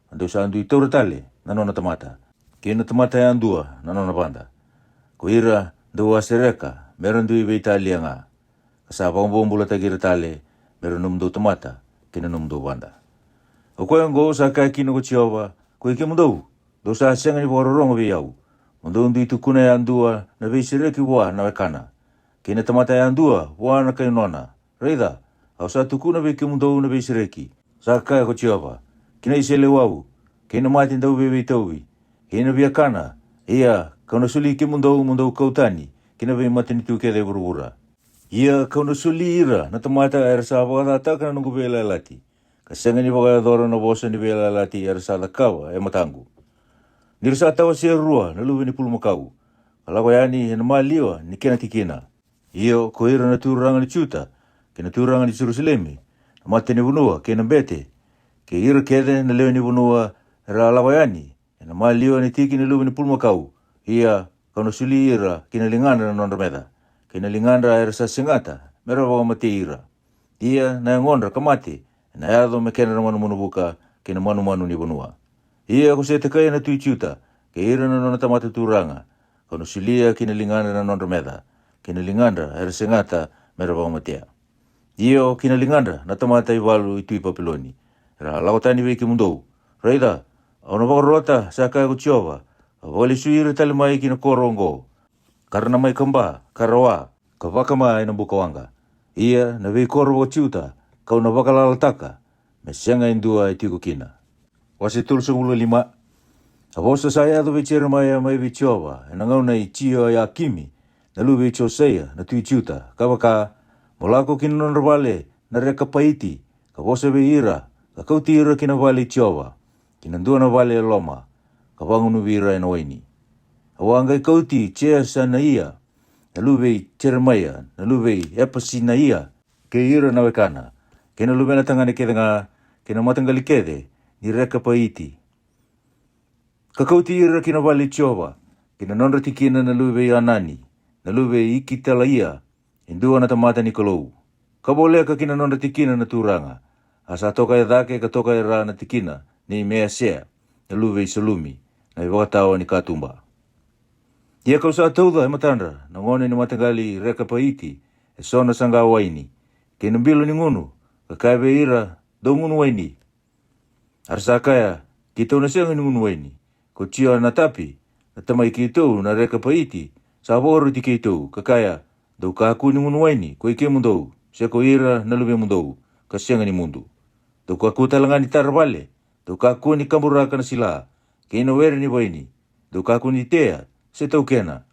ka dou sa dui taura tale na nona tamata, kei na tamata yadua na nona vada, ko ira dou a sereka me ra dui veitalia ga, ka sa vakabobulataki ira tale me ra nomudou tamata kei na nomudou vada. O koya oqo sa kaya kina ko Jiova: Ko i kemudou, dou sa sega ni vakarorogo vei au, mo dou dui tukuna yadua na veisereki vua na wekana, kei na tamata yadua vua na kai nona. Raica, au sa tukuna vei kemudou na veisereki, sa kaya ko Jiova, ki na iseleiwau, kei na mate dauveiveitauvi, kei na viakana. Ia kau na soli kemudou mo dou kau tani ki na veimatanitu kece e vuravura. Ia kau na soli ira na tamata era sa vakacataka na noqu veiyalayalati, ka sega ni vakayacora na vosa ni veiyalayalati era sa cakava e mataqu. Ni ra sa tawasea rua na luve ni pulumakau, ka lako yani e na maliwa ni kena tikina. Io, ko ira na turaga ni Juta kei na turaga ni Jerusalemi, na matanivanua kei na bete, kei ira kece na lewe ni vanua, era a lako yani e na maliwa ni tiki ni luve ni pulumakau. Ia kau na soli ira ki na ligadra na nodra meca, kei na ligadra era sa segata me ra vakamatei ira. Ia na yagodra ka mate ena yaco me kedra manumanu vuka kei na manumanu ni vanua. Ia ko Setekaia na tui Juta kei ira na nona tamata turaga, kau na solia ki na ligadra na nodra meca, kei na ligadra era segata me ra vakamatea. Io, ki na ligadra na tamata i valu i tui Papiloni, era a lako tani vei kemudou. Raica, au na vakarota, sa kaya ko Jiova, ka vakalesui ira tale mai ki na koro oqo, ka ra na mai kaba ka rawa, ka vakama e na buka waqa. Ia na veikoro vaka-Juta kau na vakalalataka, me sega e dua e tiko kina. Wase tolusagavulu ka lima. A vosa sa yaco vei Jeremaia mai vei Jiova e na gauna i Jioiakimi na luve i Josaia na tui Juta, ka vaka, mo lako ki na nodra vale na Rekapaiti, ka vosa vei ira, ka kauti ira ki na vale i Jiova, ki na dua na vale e loma, ka vagunuvi ira e na waini. Au a qai kauti Jesanaia na luve i Jeremaia na luve i Epasinaia, kei ira na wekana, kei na luvena tagane kece ga, kei na mataqali kece ni Rekapaiti, ka kauti ira ki na vale i Jiova, ki na nodra tikina na luve i Anani na luve i Ikitalaia, e dua na tamata ni Kalou, ka voleka ki na nodra tikina na turaga. A sa toka e cake ka toka e ra na tikina nei Measea na luve i Salumi, na i vakatawa ni katuba. Ia kau sa tauca e matadra na gone ni mataqali Rekapaiti e so na saqa waini, kei na bilo ni gunu, ka kaya vei ira, dou gunu waini. A ra sa kaya, keitou na sega ni gunu waini. Ko Jionatapi na tamai keitou na Rekapaiti sa vakaroti keitou, ka kaya, dou kakua ni gunu waini ko i kemudou se ko ira na luvemudou, ka sega ni mudu. Dou kakua tale ga ni tara vale, dou kakua ni kaburaka na sila, kei na were ni vaini, dou kakua ni tea se taukena.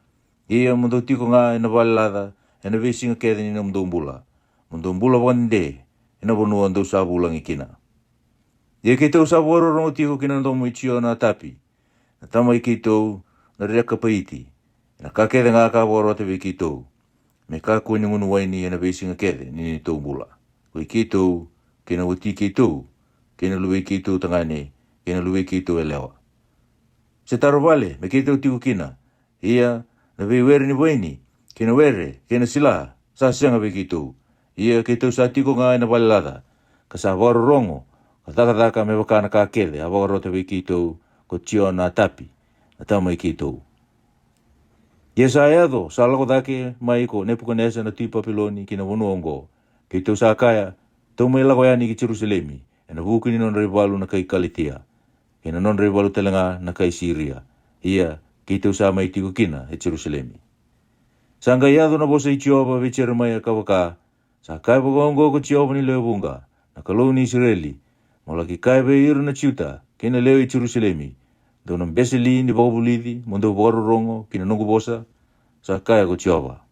Ia mo dou tiko ga e na vale laca, e na veisiga kece ni nomudou bula, mo dou bula vakadede e na vanua dou sa vulagi kina. Ia keitou sa vakarorogo tiko ki na domo i Jionatapi na tama i keitou na Rekapaiti, e na ka kece ga ka vakarota vei keitou, me kakua ni gunu waini e na veisiga kece ni neitou bula, ko i keitou, kei na wati keitou, kei na luvei keitou tagane, kei na luvei keitou yalewa. Se taro vale me keitou tiko kina, ia na veiwere ni vaini, kei na were, kei na sila, sa sega vei keitou. Ia keitou sa tiko ga e na vale laca, ka sa vakarorogo, ka cakacaka me vaka na ka kece a vakarota vei keitou ko Jionatapi na tama i keitou. Ia sa yaco sa lako cake mai ko Nepukanesa na tui Papiloni ki na vanua oqo, keitou sa kaya, tou mai lako yani ki Jerusalemi e na vuku ni nodra ivalu na kai Kalitia, kei na nodra ivalu tale ga na kai Siria. Ia keitou sa mai tiko kina e Jerusalemi. Sa qai yaco na vosa i Jiova vei Jeremaia ka vaka, sa kaya vakaoqo ko Jiova ni lewe vuqa, na Kalou ni Isireli, mo laki kaya vei ira na Juta kei na lewe i Jerusalemi, dou na bese li ni vakavulici mo dou vakarorogo ki na noqu vosa? Sa kaya ko Jiova.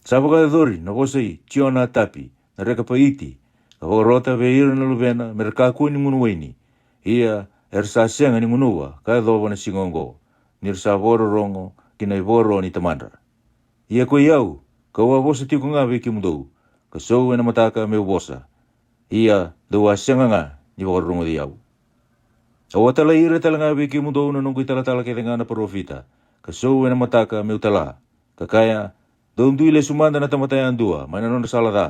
Sa vakayacori na vosa i Jionatapi na Rekapaiti, ka vakarota vei ira na luvena me ra kakua ni gunu waini. Ia era sa sega ni gunuva ka yacova na siga oqo, ni ra sa vakarorogo ki na ivakaro ni tamadra. Ia ko i au, ka'u a vosa tiko ga vei kemudou, ka sou e na mataka me'u vosa, ia dou a sega ga ni vakarogoci au. Au a talai ira tale ga vei kemudou na noqu i talatala kece ga na parofita, ka sou e na mataka me'u tala, ka kaya, dou dui lesu mada na tamata yadua mai na nodra sala ca,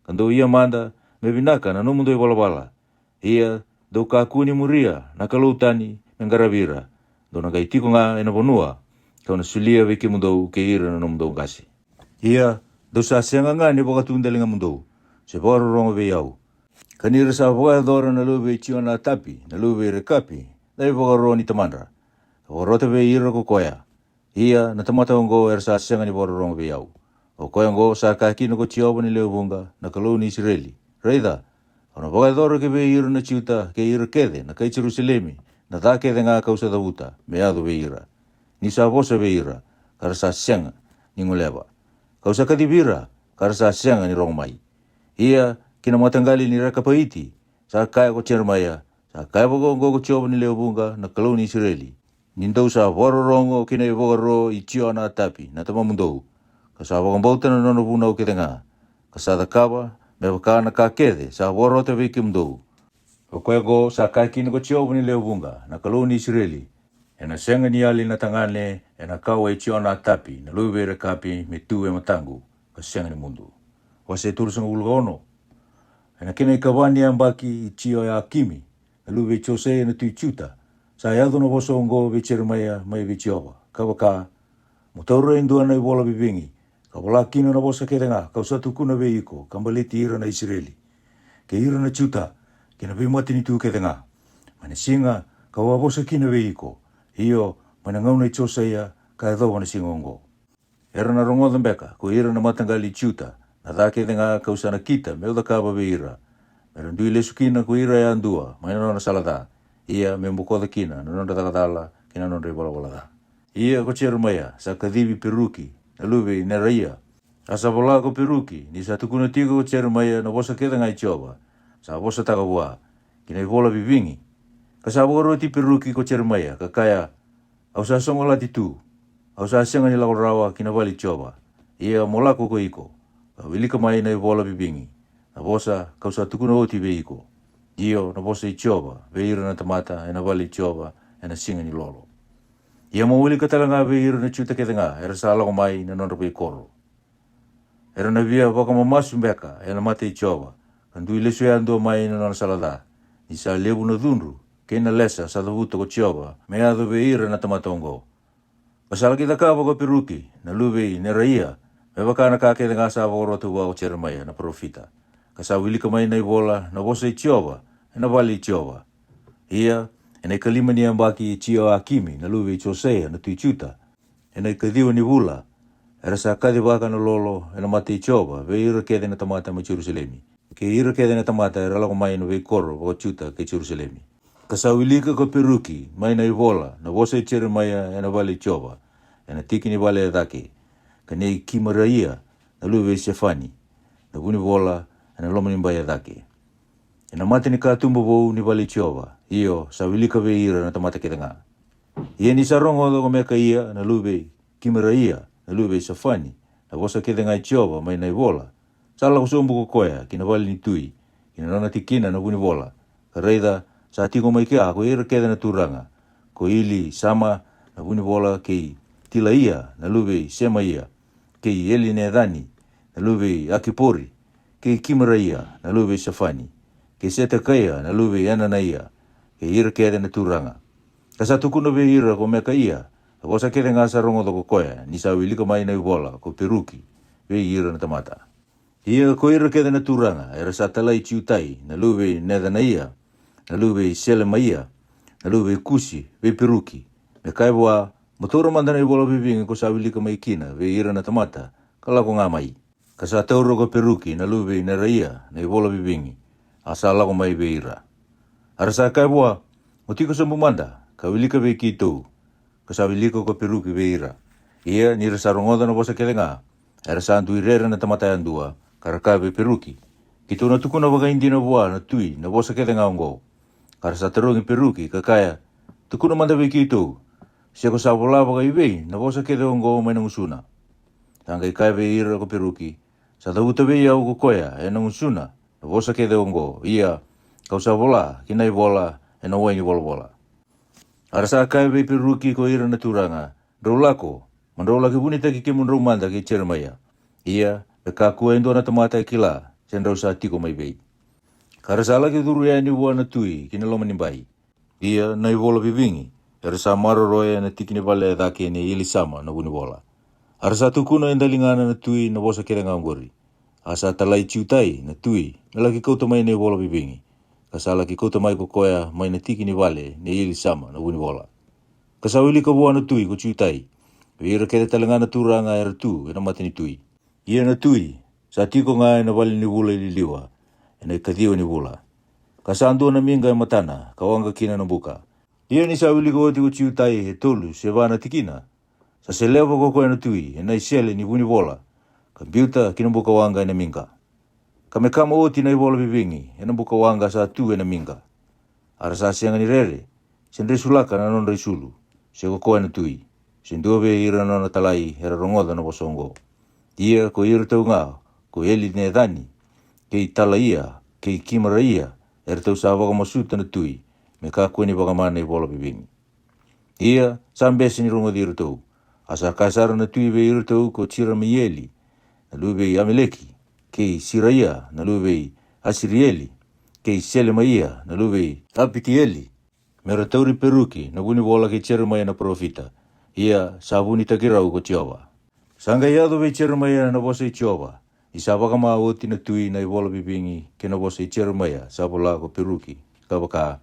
ka dou ia mada me vinaka na nomudou i valavala. Ia dou kakua ni muria na kalou tani me qaravi ira, dou na qai tiko ga e na vanua ka'u na solia vei kemudou kei ira na nomudou qase. Ia dou sa sega ga ni vakatudaligamudou, se vakarorogo vei au, ka ni ra sa vakayacora na luve i Jionatapi na luve i Rekapi na ivakaro ni tamadra, ka vakarota vei ira ko koya. Ia na tamata oqo era sa sega ni vakarorogo vei au. O koya oqo sa kaya kina ko Jiova ni lewe vuqa, na Kalou ni Isireli, raica, au na vakayacora ki vei ira na Juta kei ira kece na kai Jerusalemi na ca kece ga ka'u sa cavuta me yaco vei ira, ni sa vosa vei ira, ka ra sa sega ni guleva. Ka'u sa kacivi ira, ka ra sa sega ni rogo mai. Ia ki na mataqali ni Rekapaiti sa kaya ko Jeremaia, sa kaya vakaoqo ko Jiova ni lewe vuqa, na Kalou ni Isireli, ni dou sa vakarorogo ki na ivakaro i Jionatapi na tamamudou, ka sa vakabauta na nona vunau kece ga, ka sa cakava me vaka na ka kece sa vakarota vei kemudou. O koya oqo sa kaya kina ko Jiova ni lewe vuqa, na Kalou ni Isireli, ena sega ni yali na tagane ena kawa i Jionatapi na luve i Rekapi me tu e mataqu, ka sega ni mudu. Wase tolusagavulu ka ono. Ena kena ikava ni yabaki i Jioiakimi na luve i Josaia na tui Juta, sa yaco na vosa oqo vei Jeremaia mai vei Jiova, ka vaka, mo taura e dua na ivola vivigi, ka vola kina na vosa kece ga ka'u sa tukuna vei iko ka baleti ira na Isireli, kei ira na Juta, kei na veimatanitu kece ga, mai na siga ka'u a vosa kina vei iko, io, mai na gauna i Josaia ka yacova na siga oqo. Era na rogoca beka ko ira na mataqali i Juta na ca kece ga ka'u sa nakita me'u cakava vei ira, me ra dui lesu kina ko ira yadua mai na nona sala ca, ia me bokoca kina na nodra caka cala kei na nodra ivalavala ca. Ia ko Jeremaia sa kacivi Peruki na luve i Neraia. A sa vola ko Peruki ni sa tukuna tiko ko Jeremaia na vosa kece ga i Jiova sa vosataka vua ki na ivola vivigi. Ka sa vakaroti Peruki ko Jeremaia, ka kaya, au sa sogolati tu, au sa sega ni lako rawa ki na vale i Jiova. Ia mo lako ko iko, ka wilika mai na ivola vivigi, na vosa ka'u sa tukuna oti vei iko, io, na vosa i Jiova vei ira na tamata ena vale i Jiova ena siga ni lolo. Ia mo wilika tale ga vei ira na Juta kece ga era sa lako mai na nodra veikoro. Era na via vakamamasu beka ena mata i Jiova, ka dui lesu yadua mai na nona sala ca, ni sa levu na cudru kei na lesa sa cavuta ko Jiova me yaco vei ira na tamata oqo. Ka sa laki cakava ko Peruki na luve i Neraia me vaka na ka kece ga sa vakarota vua ko Jeremaia na parofita, ka sa wilika mai na ivola na vosa i Jiova ena vale i Jiova. Ia ena ikalima ni yabaki i Jioakimi na luve i Josaia na tui Juta, ena ikaciwa ni vula, era sa kacivaka na lolo ena mata i Jiova vei ira kece na tamata mai Jerusalemi, kei ira kece na tamata era lako mai na veikoro vakaJuta kei Jerusalemi. Ka sa wilika ko Peruki mai na ivola na vosa i Jeremaia ena vale i Jiova, ena tiki ni vale e cake, ka nei Kimaraia na luve i Sefani, na vunivola e na loma ni bai e cake, e na mata ni katuba vou ni vale i Jiova, io, sa wilika vei ira na tamata kece ga. Ia ni sa rogoca ko Mekaia na luve i Kimeraia, na luve i Safani, na vosa kece ga i Jiova mai na i vola, sa lako sobu ko koya ki na vale ni tui, ki na nona tikina na vunivola, ka raica, sa tiko mai kea ko ira kece na turaga, ko Ilisama na vunivola, kei Tilaia na luve i Semaia, kei Elinecani na luve i Akipori, kei Kimeraia na luve i Safani, kei Setekaia na luve i Enanaia, kei ira kece na turaga. Ka sa tukuna vei ira ko Mekaia na vosa kece ga sa rogoca ko koya ni sa wilika mai na i vola ko Peruki vei ira na tamata. Ia ko ira kece na turaga era sa talai Jiutai na luve i Necanaia, na luve i Selemaia, na luve i Kusi, vei Peruki, me kaya vua, mo taura mada na i vola vivigi ko sa wilika mai kina vei ira na tamata, ka lako ga mai. Ka sa taura ko Peruki na luve i Neraia na i vola vivigi, a sa lako mai vei ira. A ra sa kaya vua, mo tiko sobu mada, ka wilika vei keitou. Ka sa wilika ko Peruki vei ira. Ia ni ra sa rogoca na vosa kece ga, era sa dui rere na tamata yadua, ka ra kaya vei Peruki, keitou na tukuna vakaidina vua na tui na vosa kece ga oqo. Ka ra sa tarogi Peruki, ka kaya, tukuna mada vei keitou, se ko sa vola vakaivei na vosa kece oqo mai na gusuna. Sa qai kaya vei ira ko Peruki, sa cavuta vei au ko koya e na gusuna na vosa kece oqo, ia, kau sa vola ki na i vola e na wai ni volavola. A ra sa kaya vei Peruki ko ira na turaga, drau lako, mo drau laki vunitaki kemudrau mada kei Jeremaia. Ia, me kakua e dua na tamata e kila se drau sa tiko mai vei. Ka ra sa laki curu yani vua na tui ki na loma ni bai. Ia na i vola vivigi era sa maroroya e na tiki ni vale e cake nei Ilisama na vunivola. A ra sa tukuna e daligana na tui na vosa kece ga oqori. A sa talai Jiutai na tui me laki kauta mai na i vola vivigi, ka sa laki kauta mai ko koya mai na tiki ni vale nei Ilisama na vunivola. Ka sa wilika vua na tui ko Jiutai vei ira kece tale ga na turaga era tu e na mata ni tui. Ia na tui sa tiko ga e na vale ni vula i liliwa, e na i kaciwa ni vula. Ka sa dua na miqa e matana ka waqa kina na buka. Ia ni sa wilika oti ko Jiutai e tolu se va na tikina, sa seleva ko koya na tui e na i sele ni vunivola, ka biuta ki na buka waqa e na miqa. Ka me kama oti na i vola vivigi e na buka waqa sa tu e na miqa. A ra sa sega ni rere, se dresulaka na nodra i sulu, se ko koya na tui, se dua vei ira na nona talai era rogoca na vosa oqo. Ia ko iratou ga ko Elinecani, kei Talaia, kei Kimaraia, eratou sa vakamasuta na tui me kakua ni vakama na i vola vivigi. Ia sa bese ni rogoci iratou. A sa kaya sara na tui vei iratou ko Jeremieli, na luve i Ameleki, kei Siraia na luve i Asirieli, kei Selemaia na luve i Apitieli, me ra tauri Peruki na vunivola kei Jeremaia na parofita. Ia sa vunitaki rau ko Jiova. Sa qai yaco vei Jeremaia na vosa i Jiova, ni sa vakama oti na tui na i vola vivigi kei na vosa i Jeremaia sa vola ko Peruki, ka vaka,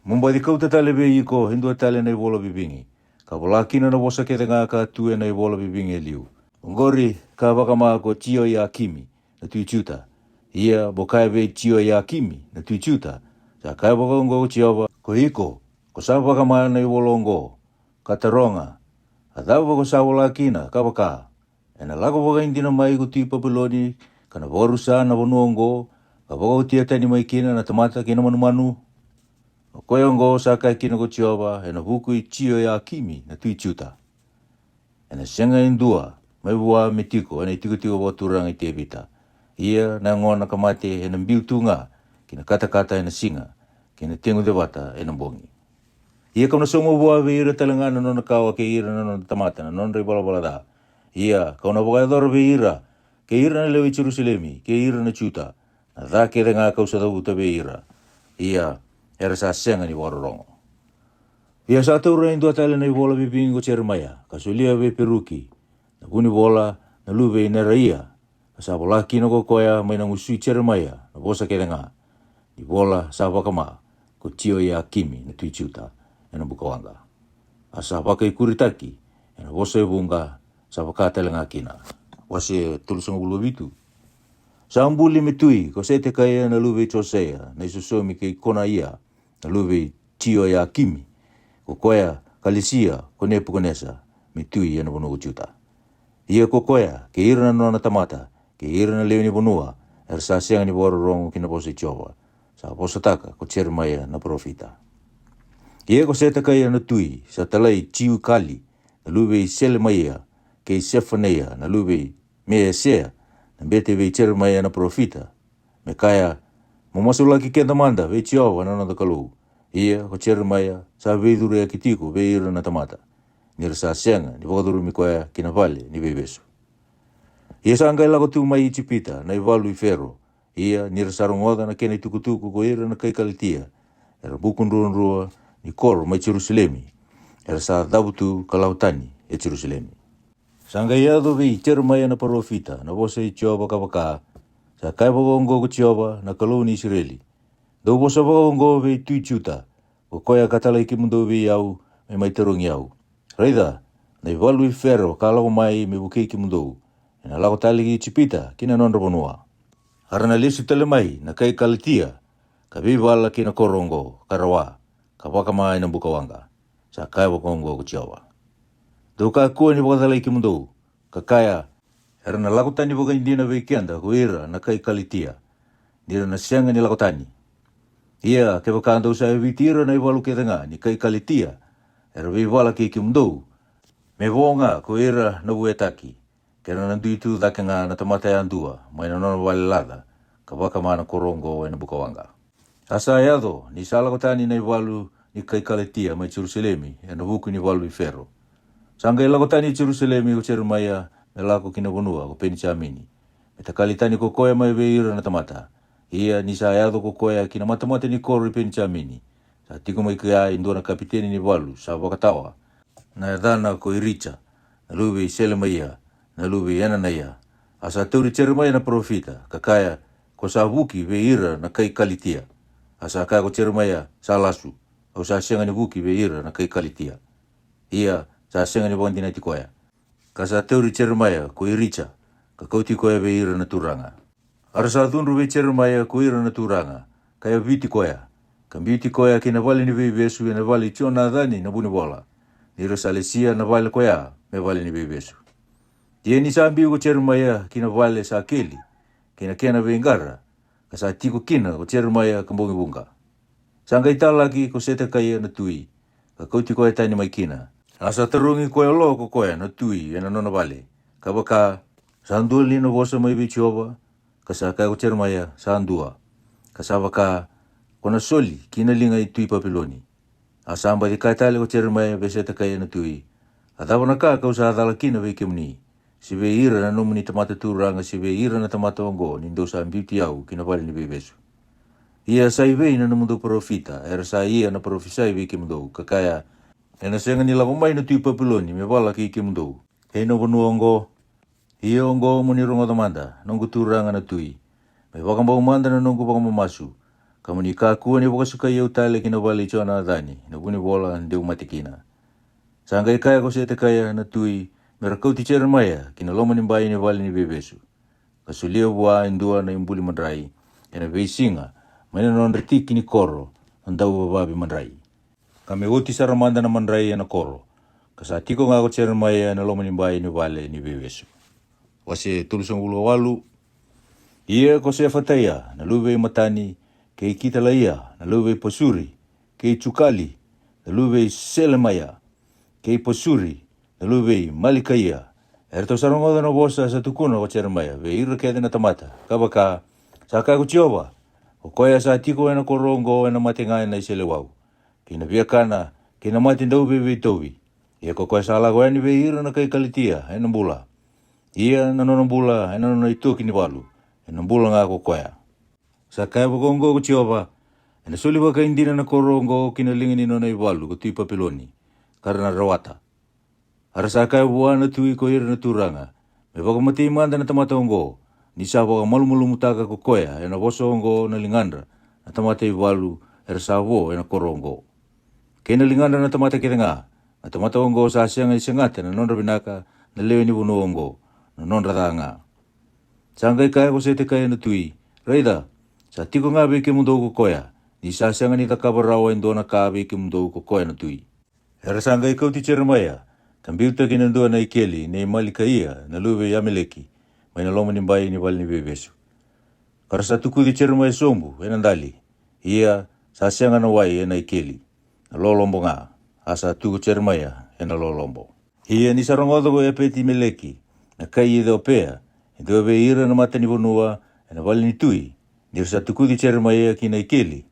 mo baci kauta tale vei iko e dua tale na i vola vivigi, ka vola kina na vosa kece ga ka tu e na i vola vivigi e liu. Oqori ka vakama ko Jioiakimi na tui Juta. Ia mo kaya vei Jioiakimi na tui Juta, sa kaya vakaoqo ko Jiova, ko iko, ko sa vakama na i vola oqo, ka taroga, a cava ko sa vola kina, ka vaka, ena lako vakaidina mai ko tui Papiloni, ka na vakarusa na vanua oqo, ka vakaotia tani mai kina na tamata kei na manumanu? O koya oqo sa kaya kina ko Jiova ena vuku i Jioiakimi na tui Juta, ena sega e dua mai vua me tiko ena itikotiko vakaturaga i Tevita. Ia na yagona ka mate ena biu tu ga ki na katakata ena siga, kei na tegucevata ena bogi. Ia kau na sauma vua vei ira tale ga na nona kawa kei ira na nona tamata na nodra ivalavala ca. Ia kau na vakayacora vei ira, kei ira na lewe i Jerusalemi, kei ira na Juta, na ca kece ga kau sa cavuta vei ira. Ia era sa sega ni vakarorogo. Ia sa taura e dua tale na ivola vivigi ko Jeremaia, ka solia vei Peruki na vunivola, na luve i Neraia, ka sa vola kina ko koya mai na gusu i Jeremaia na vosa kece ga ni vola sa vakama ko Jioiakimi na tui Juta ena buka waqa. A sa vakaikuritaki ena vosa e vuqa, sa vaka tale ga kina. Wase tolusagavulu ka vitu. Sa buli me tui ko Setekaia na luve i Josaia na isosomi kei Konaia na luve i Jioiakimi, ko koya ka lesia ko Nepukanesa me tui ena vanua ko Juta. Ia ko koya, kei ira na nona tamata, kei ira na lewe ni vanua, era sa sega ni vakarorogo ki na vosa i Jiova, sa vosataka ko Jeremaia na parofita. Ia ko Setekaia na tui sa talai Jiukali na luve i Selemaia, kei Sefanaia na luve i Meesea, na bete vei Jeremaia na parofita, me kaya, Mo masulaki keda mada vei Jiova na noda Kalou. Ia ko Jeremaia sa veicuruyaki tiko vei ira na tamata, ni ra sa sega ni vakacurumi koya ki na vale ni veivesu. Ia sa qai lako tu mai Ijipita na ivalu i Fero, ia ni ra sa rogoca na kena itukutuku ko ira na kai Kalitia, era buku druadrua ni koro mai Jerusalemi, era sa cavu tu ka lako tani e Jerusalemi. Sa qai yaco vei Jeremaia na parofita na vosa i Jiova ka vaka, Sa kaya vakaoqo ko Jiova na Kalou ni Isireli, Dou vosa vakaoqo vei tui Juta, ko koya ka talai kemudou vei au me mai tarogi au, Raica, na ivalu i Fero ka lako mai me vukei kemudou, ena lako tale ki Ijipita ki na nodra vanua. A ra na lesu tale mai na kai Kalitia, ka veivala ki na koro oqo, ka rawa, ka vakama ena buka waqa. Sa kaya vakaoqo ko Jiova. Dou kakua ni vakacalai kemudou, ka kaya, Era na lako tani vakaidina vei keda ko ira na kai Kalitia, ni ra na sega ni lako tani. Ia kevaka dou sa yaviti ira na ivalu kece ga ni kai Kalitia era veivala kei kemudou, me vo ga ko ira na vuetaki, ke ra na dui tu cake ga na tamata yadua mai na nona vale laca, ka vakama na koro oqo ena buka waqa. A sa yaco ni sa lako tani na ivalu ni kai Kalitia mai Jerusalemi ena vuku ni valu i Fero. Sa qai lako tani i Jerusalemi ko Jeremaia me lako ki na vanua ko Penijamini, me takali tani ko koya mai vei ira na tamata. Ia ni sa yaco ko koya ki na matamata ni koro i Penijamini, sa tiko mai kea e dua na kapiteni ni valu sa vakatawa, na yacana ko Irija, na luve i Selemaia, na luve i Enanaia. A sa tauri Jeremaia na parofita, ka kaya, Ko sa vuki vei ira na kai Kalitia. A sa kaya ko Jeremaia, Sa lasu, au sa sega ni vuki vei ira na kai Kalitia. Ia sa sega ni vakadinati koya. Ka sa tauri Jeremaia ko Irija, ka kauti koya vei ira na turaga. A ra sa cudru vei Jeremaia ko ira na turaga, ka yaviti koya, ka biuti koya ki na vale ni veivesu ena vale i Jonacani na vunivola, ni ra sa lesia na vale koya me vale ni veivesu. Ia ni sa biu ko Jeremaia ki na vale sa keli, ki na kena veiqara, ka sa tiko kina ko Jeremaia ka bogi vuqa. Sa qai talaki ko Setekaia na tui, ka kauti koya tani mai kina. A sa tarogi koya lo ko koya na tui ena nona vale, ka vaka, Sa dua li na vosa mai vei Jiova? Ka sa kaya ko Jeremaia, Sa dua. Ka sa vaka, Ko na soli ki na liga i tui Papiloni. A sa baci kaya tale ko Jeremaia vei Setekaia na tui, A cava na ka ka'u sa cala kina vei kemuni, se vei ira na nomuni tamata turaga, se vei ira na tamata oqo, ni dou sa biuti au ki na vale ni veivesu? Ia sa i vei na nomudou parofita era sa ia na parofisai vei kemudou, ka kaya, Ena sega ni lako mai na tui Papiloni me vala kei kemudou, kei na vanua oqo? Ia oqo mo ni rogoca mada, noqu turaga na tui, me vakabau mada na noqu vakamamasu, ka mo ni kakua ni vakasakai au tale ki na vale i Jonacani na vunivola de'u mate kina. Sa qai kaya ko Setekaia na tui me ra kauti Jeremaia ki na loma ni bai ni vale ni veivesu, ka solia vua e dua na ibuli madrai, ena veisiga, mai na nodra tiki ni koro na dauvavavi madrai, ka me oti sara mada na madrai ena koro. Ka sa tiko ga ko Jeremaia ena loma ni bai ni vale ni veivesu. Wase tolusagavulu ka walu. Ia ko Sefataia na luve i Matani, kei Kitalaia na luve i Pasuri, kei Jukali na luve i Selemaia, kei Pasuri na luve i Malikaia, eratou sa rogoca na vosa sa tukuna ko Jeremaia vei ira kece na tamata, ka vaka, Sa kaya ko Jiova, Ko koya sa tiko ena koro oqo ena mate ga ena iseleiwau, kei na viakana, kei na mate dauveiveitauvi. Ia ko koya sa lako yani vei ira na kai Kalitia ena bula. Ia na nona bula ena nona itoki ni valu, ena bula ga ko koya. Sa kaya vakaoqo ko Jiova, Ena soli vakaidina na koro oqo ki na liga ni nona ivalu ko tui Papiloni, ka ra na rawata. A ra sa kaya vua na tui ko ira na turaga, Me vakamatei mada na tamata oqo, ni sa vakamalumalumutaka ko koya ena vosa oqo na ligadra na tamata ivalu era sa vo ena koro oqo, kei na ligadra na tamata kece ga. Na tamata oqo sa sega ni segata na nodra vinaka na lewe ni vanua oqo, na nodra ca ga. Sa qai kaya ko Setekaia na tui, Raica, sa tiko ga vei kemudou ko koya, ni sa sega ni cakava rawa e dua na ka vei kemudou ko koya na tui. Era sa qai kauti Jeremaia ka biuta ki na dua na ikeli nei Malikaia na luve i Ameleki, mai na loma ni bai ni vale ni veivesu. Ka ra sa tukuci Jeremaia sobu e na dali, ia sa sega na wai e na ikeli, na lolobo ga, a sa tu ko Jeremaia e na lolobo. Ia ni sa rogoca ko Epeti-meleki na kai Iciopea e dua vei ira na matanivanua e na vale ni tui, ni ra sa tukuci Jeremaia ki na ikeli,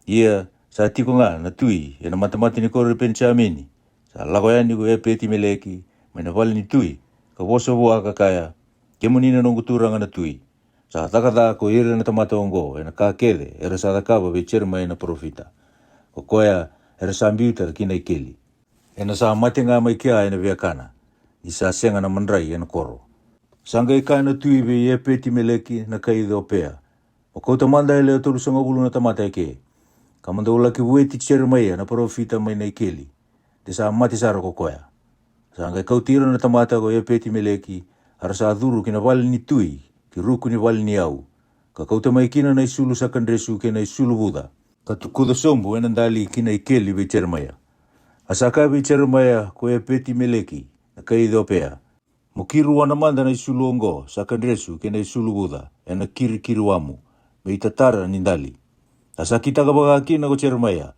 ia sa tiko ga na tui e na matamata ni koro i Penijamini, sa lako yani ko Epeti-meleki mai na vale ni tui, ka vosa vua ka kaya, Kemuni na noqu turaga na tui, sa caka ca ko ira na tamata oqo e na ka kece era sa cakava vei Jeremaia na parofita, ko koya era sa biuta ki na ikeli. Ena sa mate ga mai kea e na viakana, ni sa sega na madrai e na koro. Sa qai kaya na tui vei Epeti-meleki na kai Iciopea, Mo kauta mada e lewe tolusagavulu na tamata eke, ka mo dou la'ki vueti Jeremaia na parofita mai na ikeli, de sa mate sara ko koya. Sa qai kauti ira na tamata ko Epeti-meleki, a ra sa curu ki na vale ni tui, ki ruku ni vale ni yau, ka kauta mai kina na isulu sa kadresu kei na isulu vuca, ka tukuca sobu e na dali ki na ikeli vei Jeremaia. A sa kaya vei Jeremaia ko Epeti-meleki na kai Iciopea, Mo ki ruana mada na isulu oqo sa kadresu kei na isulu vuca e na kirikiriwamu, me i tatara ni dali. A sa kitaka vaka kina ko Jeremaia,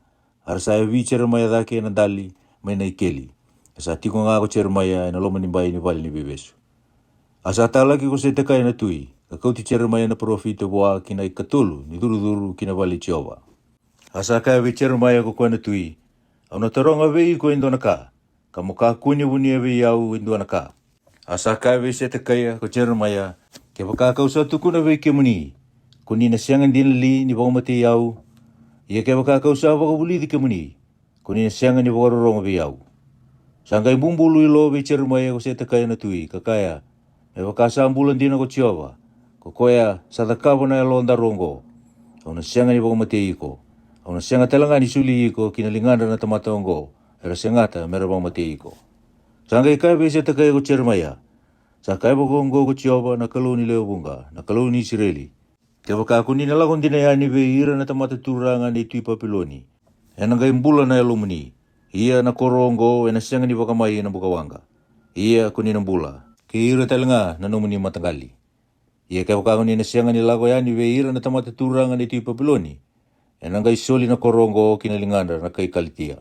a ra sa yavi Jeremaia cake e na dali mai na ikeli. A sa tiko ga ko Jeremaia e na loma ni bai ni vale ni veivesu. A sa talaki ko Setekaia na tui, ka kauti Jeremaia na parofita vua ki na ikatolu ni curucuru ki na vale i Jiova. A sa kaya vei Jeremaia ko koya na tui, Au na taroga vei iko e dua na ka, ka mo kakua ni vunia vei au e dua na ka. A sa kaya vei Setekaia ko Jeremaia, Kevaka ka'u sa tukuna vei kemuni, ko ni na sega dina li ni vakamatei au? Ia kevaka ka'u sa vakavulici kemuni, ko ni na sega ni vakarorogo vei au. Sa qai bubului lo vei Jeremaia ko Setekaia na tui, ka kaya, Me vaka sa bula dina ko Jiova, ko koya sa cakava na yalodaru oqo, au na sega ni vakamatei iko. Au na sega tale ga ni soli iko ki na ligadra na tamata oqo, era segata me ra vakamatei iko. Sa qai kaya vei Setekaia ko Jeremaia, Sa kaya vaka oqo ko Jiova na Kalou ni lewe vuqa, na Kalou ni Isireli, Kevaka ko ni na lako dina yani vei ira na tamata turaga nei tui Papiloni, ena qai bula na yalomuni. Ia na koro oqo ena sega ni vakamai ena bukawaqa. Ia ko ni na bula, kei ira tale ga na nomuni mataqali. Ia kevaka ko ni na sega ni lako yani vei ira na tamata turaga nei tui Papiloni, ena qai soli na koro oqo ki na ligadra na kai Kalitia,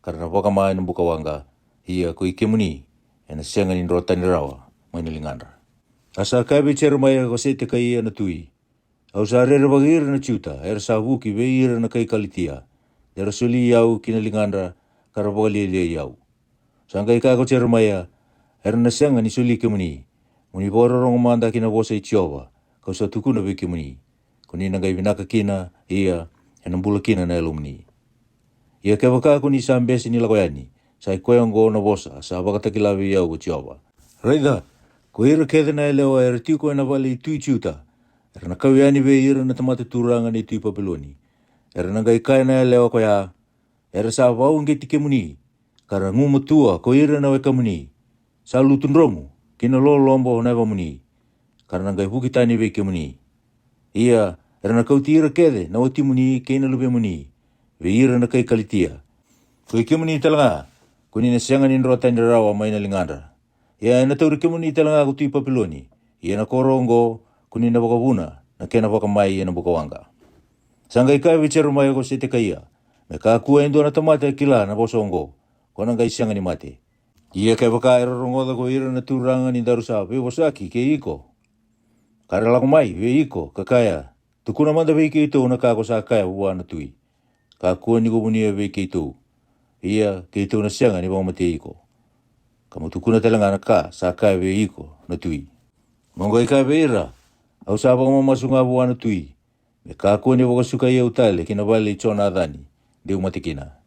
ka ra na vakama ena bukawaqa. Ia ko i kemuni, ena sega ni dro tani rawa mai na ligadra. A sa kaya vei Jeremaia ko Setekaia na tui, Au sa rerevaki ira na Juta era sa vuki vei ira na kai Kalitia, de ra soli au ki na ligadra, ka ra vakalialiai au. Sa qai kaya ko Jeremaia, Era na sega ni soli kemuni. Mo ni vakarorogo mada ki na vosa i Jiova, ka'u sa tukuna vei kemuni. Ko ni na qai vinaka kina, ia ena bula kina na yalomuni. Ia kevaka ko ni sa bese ni lako yani, sa i koya oqo na vosa sa vakatakila vei au ko Jiova. Raica, ko ira kece na yalewa era tiko ena vale i tui Juta, era na kau yani vei ira na tamata turaga nei tui Papiloni. Era na qai kaya na yalewa koya, Era sa vakauqeti kemuni, ka ra gumatua ko ira na wekamuni. Sa lutu dromu ki na lolobo na yavamuni, ka ra na qai vuki tani vei kemuni. Ia era na kauti ira kece na watimuni kei na luvemuni vei ira na kai Kalitia. Ko i kemuni tale ga, ko ni na sega ni dro tani rawa mai na ligadra. Ia ena tauri kemuni tale ga ko tui Papiloni, ia na koro oqo, ko ni na vakavuna na kena vakamai ena bukawaqa. Sa qai kaya vei Jeremaia ko Setekaia, Me kakua e dua na tamata e kila na vosa oqo, ko na qai sega ni mate. Ia kevaka era rogoca ko ira na turaga ni daru sa veivosaki kei iko, ka ra lako mai vei iko, ka kaya, Tukuna mada vei keitou na ka ko sa kaya vua na tui. Kakua ni ko vunia vei keitou, ia keitou na sega ni vakamatei iko. Ka mo tukuna tale ga na ka sa kaya vei iko na tui. Mo qai kaya vei ira, Au sa vakamamasu ga vua na tui, me kakua ni vakasukai au tale ki na vale i Jonacani, de'u mate kina.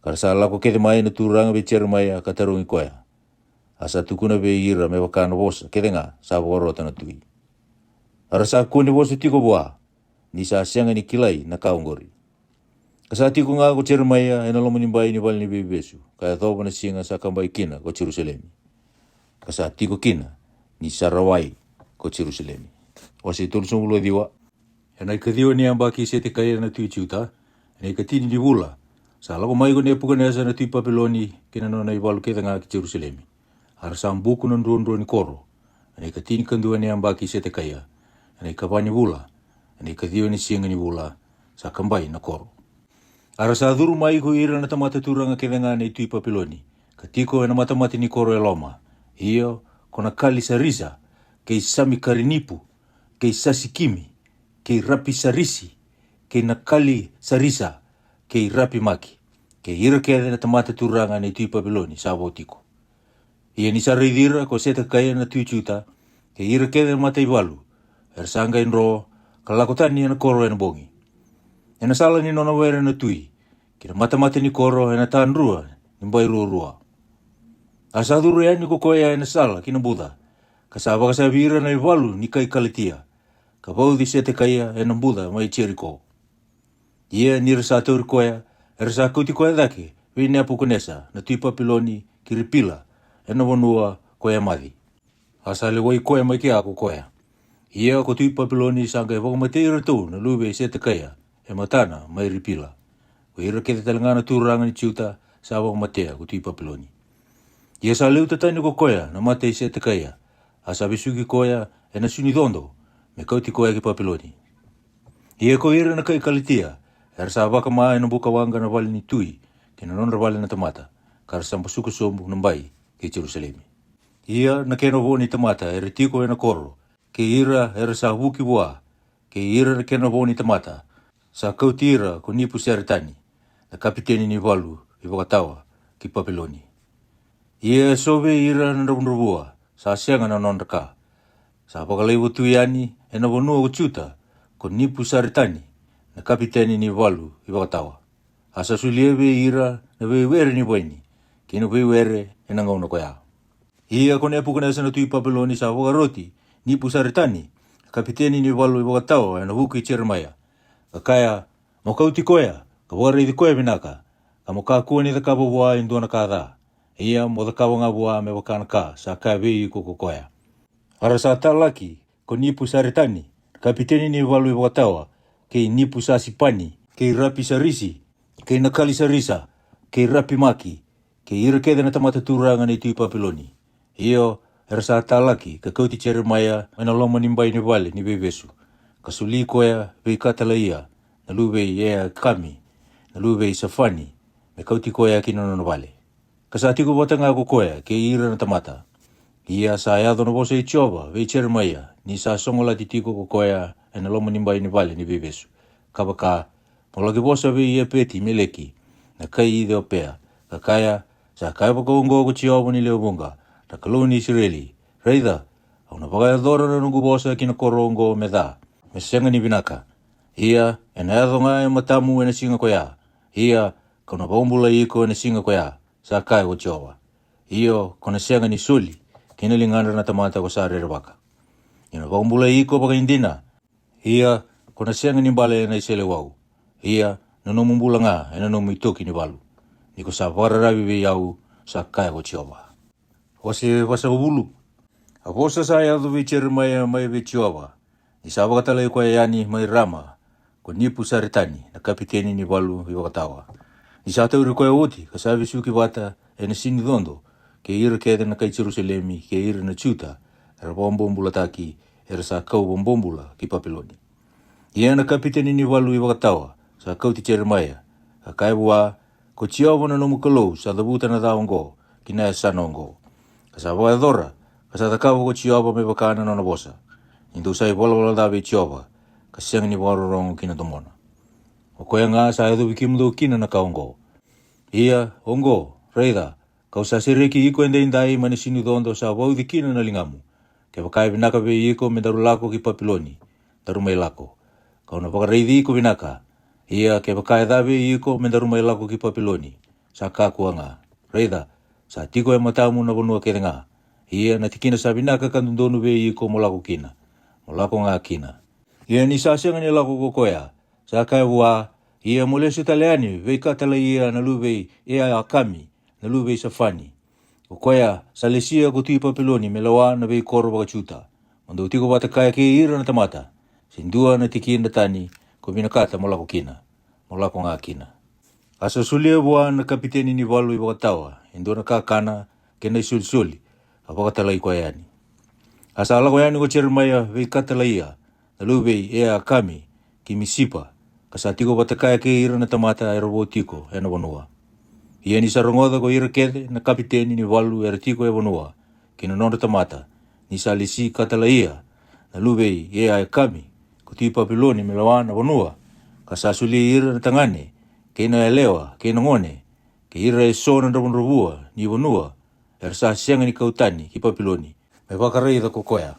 Ka ra sa lako kece mai na turaga vei Jeremaia ka tarogi koya. A sa tukuna vei ira me vaka na vosa kece ga sa vakarota na tui. A ra sa kua ni vosa tiko vua, ni sa sega ni kilai na ka oqori. Ka sa tiko ga ko Jeremaia ena loma ni bai ni vale ni veivesu, ka yacova na siga sa kabai kina ko Jerusalemi. Ka sa tiko kina ni sa rawai ko Jerusalemi. Wase tolusagavulu ka ciwa. Ena ikaciwa ni yabaki i Setekaia na tui Juta, ena ikatini ni vula, Sa lako mai ko Nepukanesa na tui Papiloni kei na nona ivalu kece ga ki Jerusalemi. A ra sa buku na druadrua ni koro, ena ikatinikadua ni yabaki i Setekaia, ena ikava ni vula, ena ikaciwa ni siga ni vula, sa kabai na koro. A ra sa curu mai ko ira na tamata turaga kece ga nei tui Papiloni, ka tiko ena matamata ni koro e loma, io, ko Nakali-sarisa, kei Samikarinipu, kei Sasikimi, kei Rapi-sarisi, kei Nakali-sarisa, kei Rapi-maki, kei ira kece na tamata turaga nei tui Papiloni sa vo tiko. Ia ni sa raici ira ko Setekaia na tui Juta, kei ira kece na mataivalu, era sa qai dro, ka lako tani ena koro ena bogi, ena sala ni nona were na tui, ki na matamata ni koro ena tadrua ni bai ruarua. A sa curu yani ko koya ena sala ki na buca, ka sa vakasavi ira na ivalu ni kai Kalatia, ka vauci Setekaia ena buca mai Jeriko. Ia ni ra sa tauri koya, era sa kauti koya cake vei Nepukanesa na tui Papiloni ki Ripila, ena vanua ko Emaci. A sa lewai koya mai kea ko koya. Ia ko tui Papiloni sa qai vakamatei iratou na luve i Setekaia e matana mai Ripila. Ko ira kece tale ga na turaga ni Juta sa vakamatea ko tui Papiloni. Ia sa liuta tani ko koya na mata i Setekaia, a sa vesuki koya ena suni codo, me kauti koya ki Papiloni. Ia ko ira na kai Kalatia, era sa vakama ena buka waqa na vale ni tui, kei na nodra vale na tamata, ka ra sa basuka sobu na bai kei Jerusalemi. Ia na kena vo ni tamata era tiko ena koro, kei ira era sa vuki vua, kei ira na kena vo ni tamata, sa kauti ira ko Nipusaretani, na kapiteni ni valu i vakatawa, ki Papiloni. Ia e so vei ira na dravudravua, sa sega na nodra ka. Sa vakalaiva tu yani ena vanua ko Juta ko Nipusaretani, na kapiteni ni valu i vakatawa. A sa solia vei ira na veiwere ni vaini, kei na veiwere ena gauna koya. Ia ko Nepukanesa na tui Papiloni sa vakaroti Nipusaretani, na kapiteni ni valu i vakatawa, ena vuku i Jeremaia, ka kaya, Mo kauti koya, ka vakaraici koya vinaka, ka mo kakua ni cakava vua e dua na ka ca. Ia mo cakava ga vua me vaka na ka sa kaya vei iko ko koya. A ra sa talaki ko Nipusaretani, na kapiteni ni valu i vakatawa, kei Nipusasipani, kei Rapisarisi, kei Nakalisarisa, kei Rapimaki, kei ira kece na tamata turaga nei tui Papiloni. Io, era sa talaki ka kauti Jeremaia mai na loma ni bai ni vale ni veivesu, ka soli koya vei Katalaia, na luve i Eakami, na luve i Safani, me kauti koya ki na nona vale. Ka sa tiko vata ga ko koya kei ira na tamata. Ia sa yaco na vosa i Jiova vei Jeremaia, ni sa sogolati tiko ko koya ena loma ni bai ni vale ni veivesu, ka vaka, Mo laki vosa vei Epeti-meleki, na kai Iciopea, ka kaya, Sa kaya vakaoqo ko Jiova ni lewe vuqa, na Kalou ni Isireli, Raica, au na vakayacora na noqu vosa ki na koro oqo me ca, me sega ni vinaka. Ia ena yaco ga e matamu ena siga koya. Ia kau na vakabulai iko ena siga koya, sa kaya ko Jiova. Io, ko na sega ni soli ki na ligadra na tamata ko sa rerevaka. Niu na vakabulai iko vakaidina. Ia ko na sega ni bale ena iseleiwau. Ia na nomu bula ga ena nomu itoki ni valu, ni ko sa vakararavi vei au, sa kaya ko Jiova. Wase vasagavulu. A vosa sa yaco vei Jeremaia mai vei Jiova, ni sa vakatalai koya yani mai Rama ko Nipusaretani, na kapiteni ni valu i vakatawa, ni sa tauri koya oti ka sa vesuki vata ena sini codo, kei ira kece na kai Jerusalemi kei ira na Juta era vakabobulataki, era sa kau vakabobula ki Papiloni. Ia na kapiteni ni valu i vakatawa sa kauti Jeremaia, ka kaya vua, Ko Jiova na nomu Kalou sa cavuta na ca oqo ki na yasana oqo, ka sa vakayacora, ka sa cakava ko Jiova me vaka na nona vosa. Ni dou sa ivalavala ca vei Jiova, ka sega ni vakarorogo ki na domona. O koya ga sa yacovi kemudou kina na ka oqo. Ia oqo, raica, kau sa sereki iko edaidai mai na sini codo sa vauci kina na ligamu. Kevaka e vinaka vei iko me daru lako ki Papiloni, daru mai lako, kau na vakaraici iko vinaka. Ia kevaka e ca vei iko me daru mai lako ki Papiloni, sa kakua ga. Raica, sa tiko e matamu na vanua kece ga. Ia na tikina sa vinaka ka dodonu vei iko mo lako kina, mo lako ga kina. Ia ni sa sega ni lako ko koya, sa kaya vua, Ia mo lesu tale yani vei Katalaia na luve i Eakami, na luve i Safani. O koya sa lesia ko tui Papiloni me lewa na veikoro vakaJuta. Mo dou tiko vata kaya kei ira na tamata. Se dua na tikina tani ko vinakata mo lako kina, mo lako ga kina. A sa solia vua na kapiteni ni valu ivakatawa e dua na kakana kei na isolisoli, ka vakatalai koya yani. A sa lako yani ko Jeremaia vei Katalaia na luve i Eakami ki Misipa, ka sa tiko vata kaya kei ira na tamata era vo tiko e na vanua. Ia ni sa rogoca ko ira kece na kapiteni ni valu era tiko e vanua, kei na nodra tamata, ni sa lesi Katalaia na luve i Eakami ko tui Papiloni me lewa na vanua, ka sa soli ira na tagane kei na yalewa kei na gone, kei ira e so na dravudravua ni vanua era sa sega ni kau tani ki Papiloni, me vakaraica ko koya.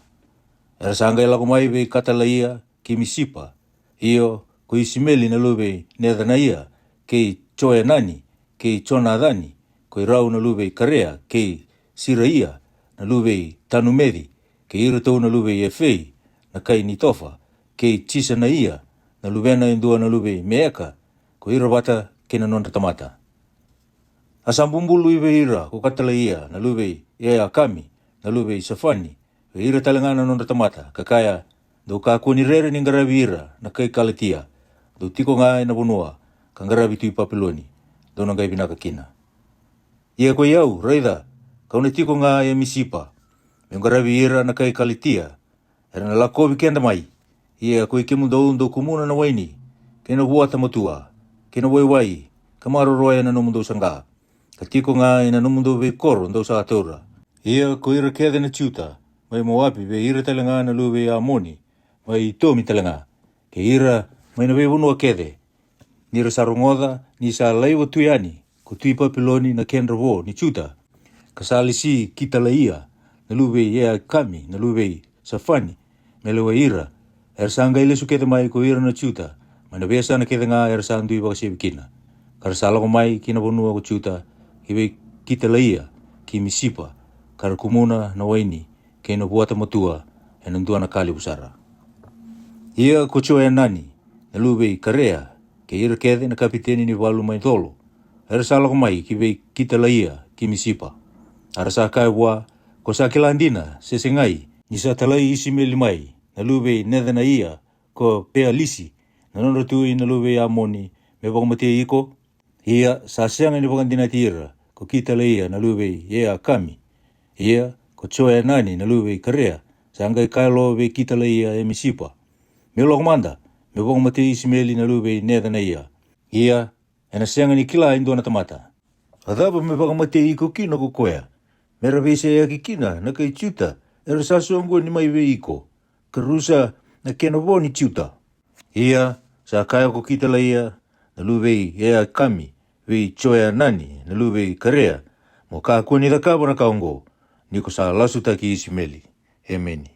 Era sa qai lako mai vei Katalaia ki Misipa, io, ko Isimeli na luve i Necanaia, kei Joenani, kei Jonacani, ko Irau na luve i Karea, kei Siraia na luve i Tanumeci, kei iratou na luve i Efei na kai Nitofa, kei Jisanaia na luvena e dua na luve i Meeka, ko ira vata kei na nodra tamata. A sa bubului vei ira ko Katalaia na luve i Eakami na luve i Safani, vei ira tale ga na nodra tamata, ka kaya, Dou kakua ni rere ni qaravi ira na kai Kalatia. Dou tiko ga e na vanua ka qaravi tui Papiloni, dou na qai vinaka kina. Ia ko i au, raica, kau na tiko ga e Misipa, meu qaravi ira na kai Kalatia, era na lakovi keda mai. Ia ko i kemudou, dou kumuna na waini, kei na vuata matua, kei na waiwai, ka maroroya na nomudou saqa, ka tiko ga e na nomudou veikoro dou sa taura. Ia ko ira kece na Juta mai Moapi, vei ira tale ga na luve i Amoni mai Itomi tale ga, kei ira mai na veivanua kece, ni ra sa rogoca ni sa laiva tu yani ko tui Papiloni na kedra vo ni Juta, ka sa lesi Kitalaia na luve i Eakami na luve i Safani me lewai ira, era sa qai lesu kece mai ko ira na Juta mai na veiyasana kece ga era sa dui vakasevi kina, ka ra sa lako mai ki na vanua ko Juta, ki vei Kitalaia ki Misipa, ka ra kumuna na waini kei na vuata matua e na dua na ka levu sara. Ia ko Joenani na luve i Karea, kei ira kece na kapiteni ni valu mai colo, era sa lako mai ki vei Kitalaia ki Misipa. A ra sa kaya vua, Ko sa kila dina se segai ni sa talai Isimeli mai na luve i Necanaia ko Pealisi na nodra tui na luve i Amoni me vakamatei iko? Ia sa sega ni vakadinati ira ko Kitalaia na luve i Eakami. Ia ko Joenani na luve i Karea sa qai kaya lo vei Kitalaia e Misipa, Meu lako mada meu vakamatei Isimeli na luve i Necanaia. Ia ena sega ni kila e dua na tamata. A cava me vakamatei iko kina ko koya? Me ra veiseyaki kina na kai Juta era sa soqoni mai vei iko, ka rusa na kena vo ni Juta. Ia sa kaya ko Kitalaia na luve i Eakami vei Joenani na luve i Karea, Mo kakua ni cakava na ka oqo, ni ko sa lasutaki Isimeli. Emeni.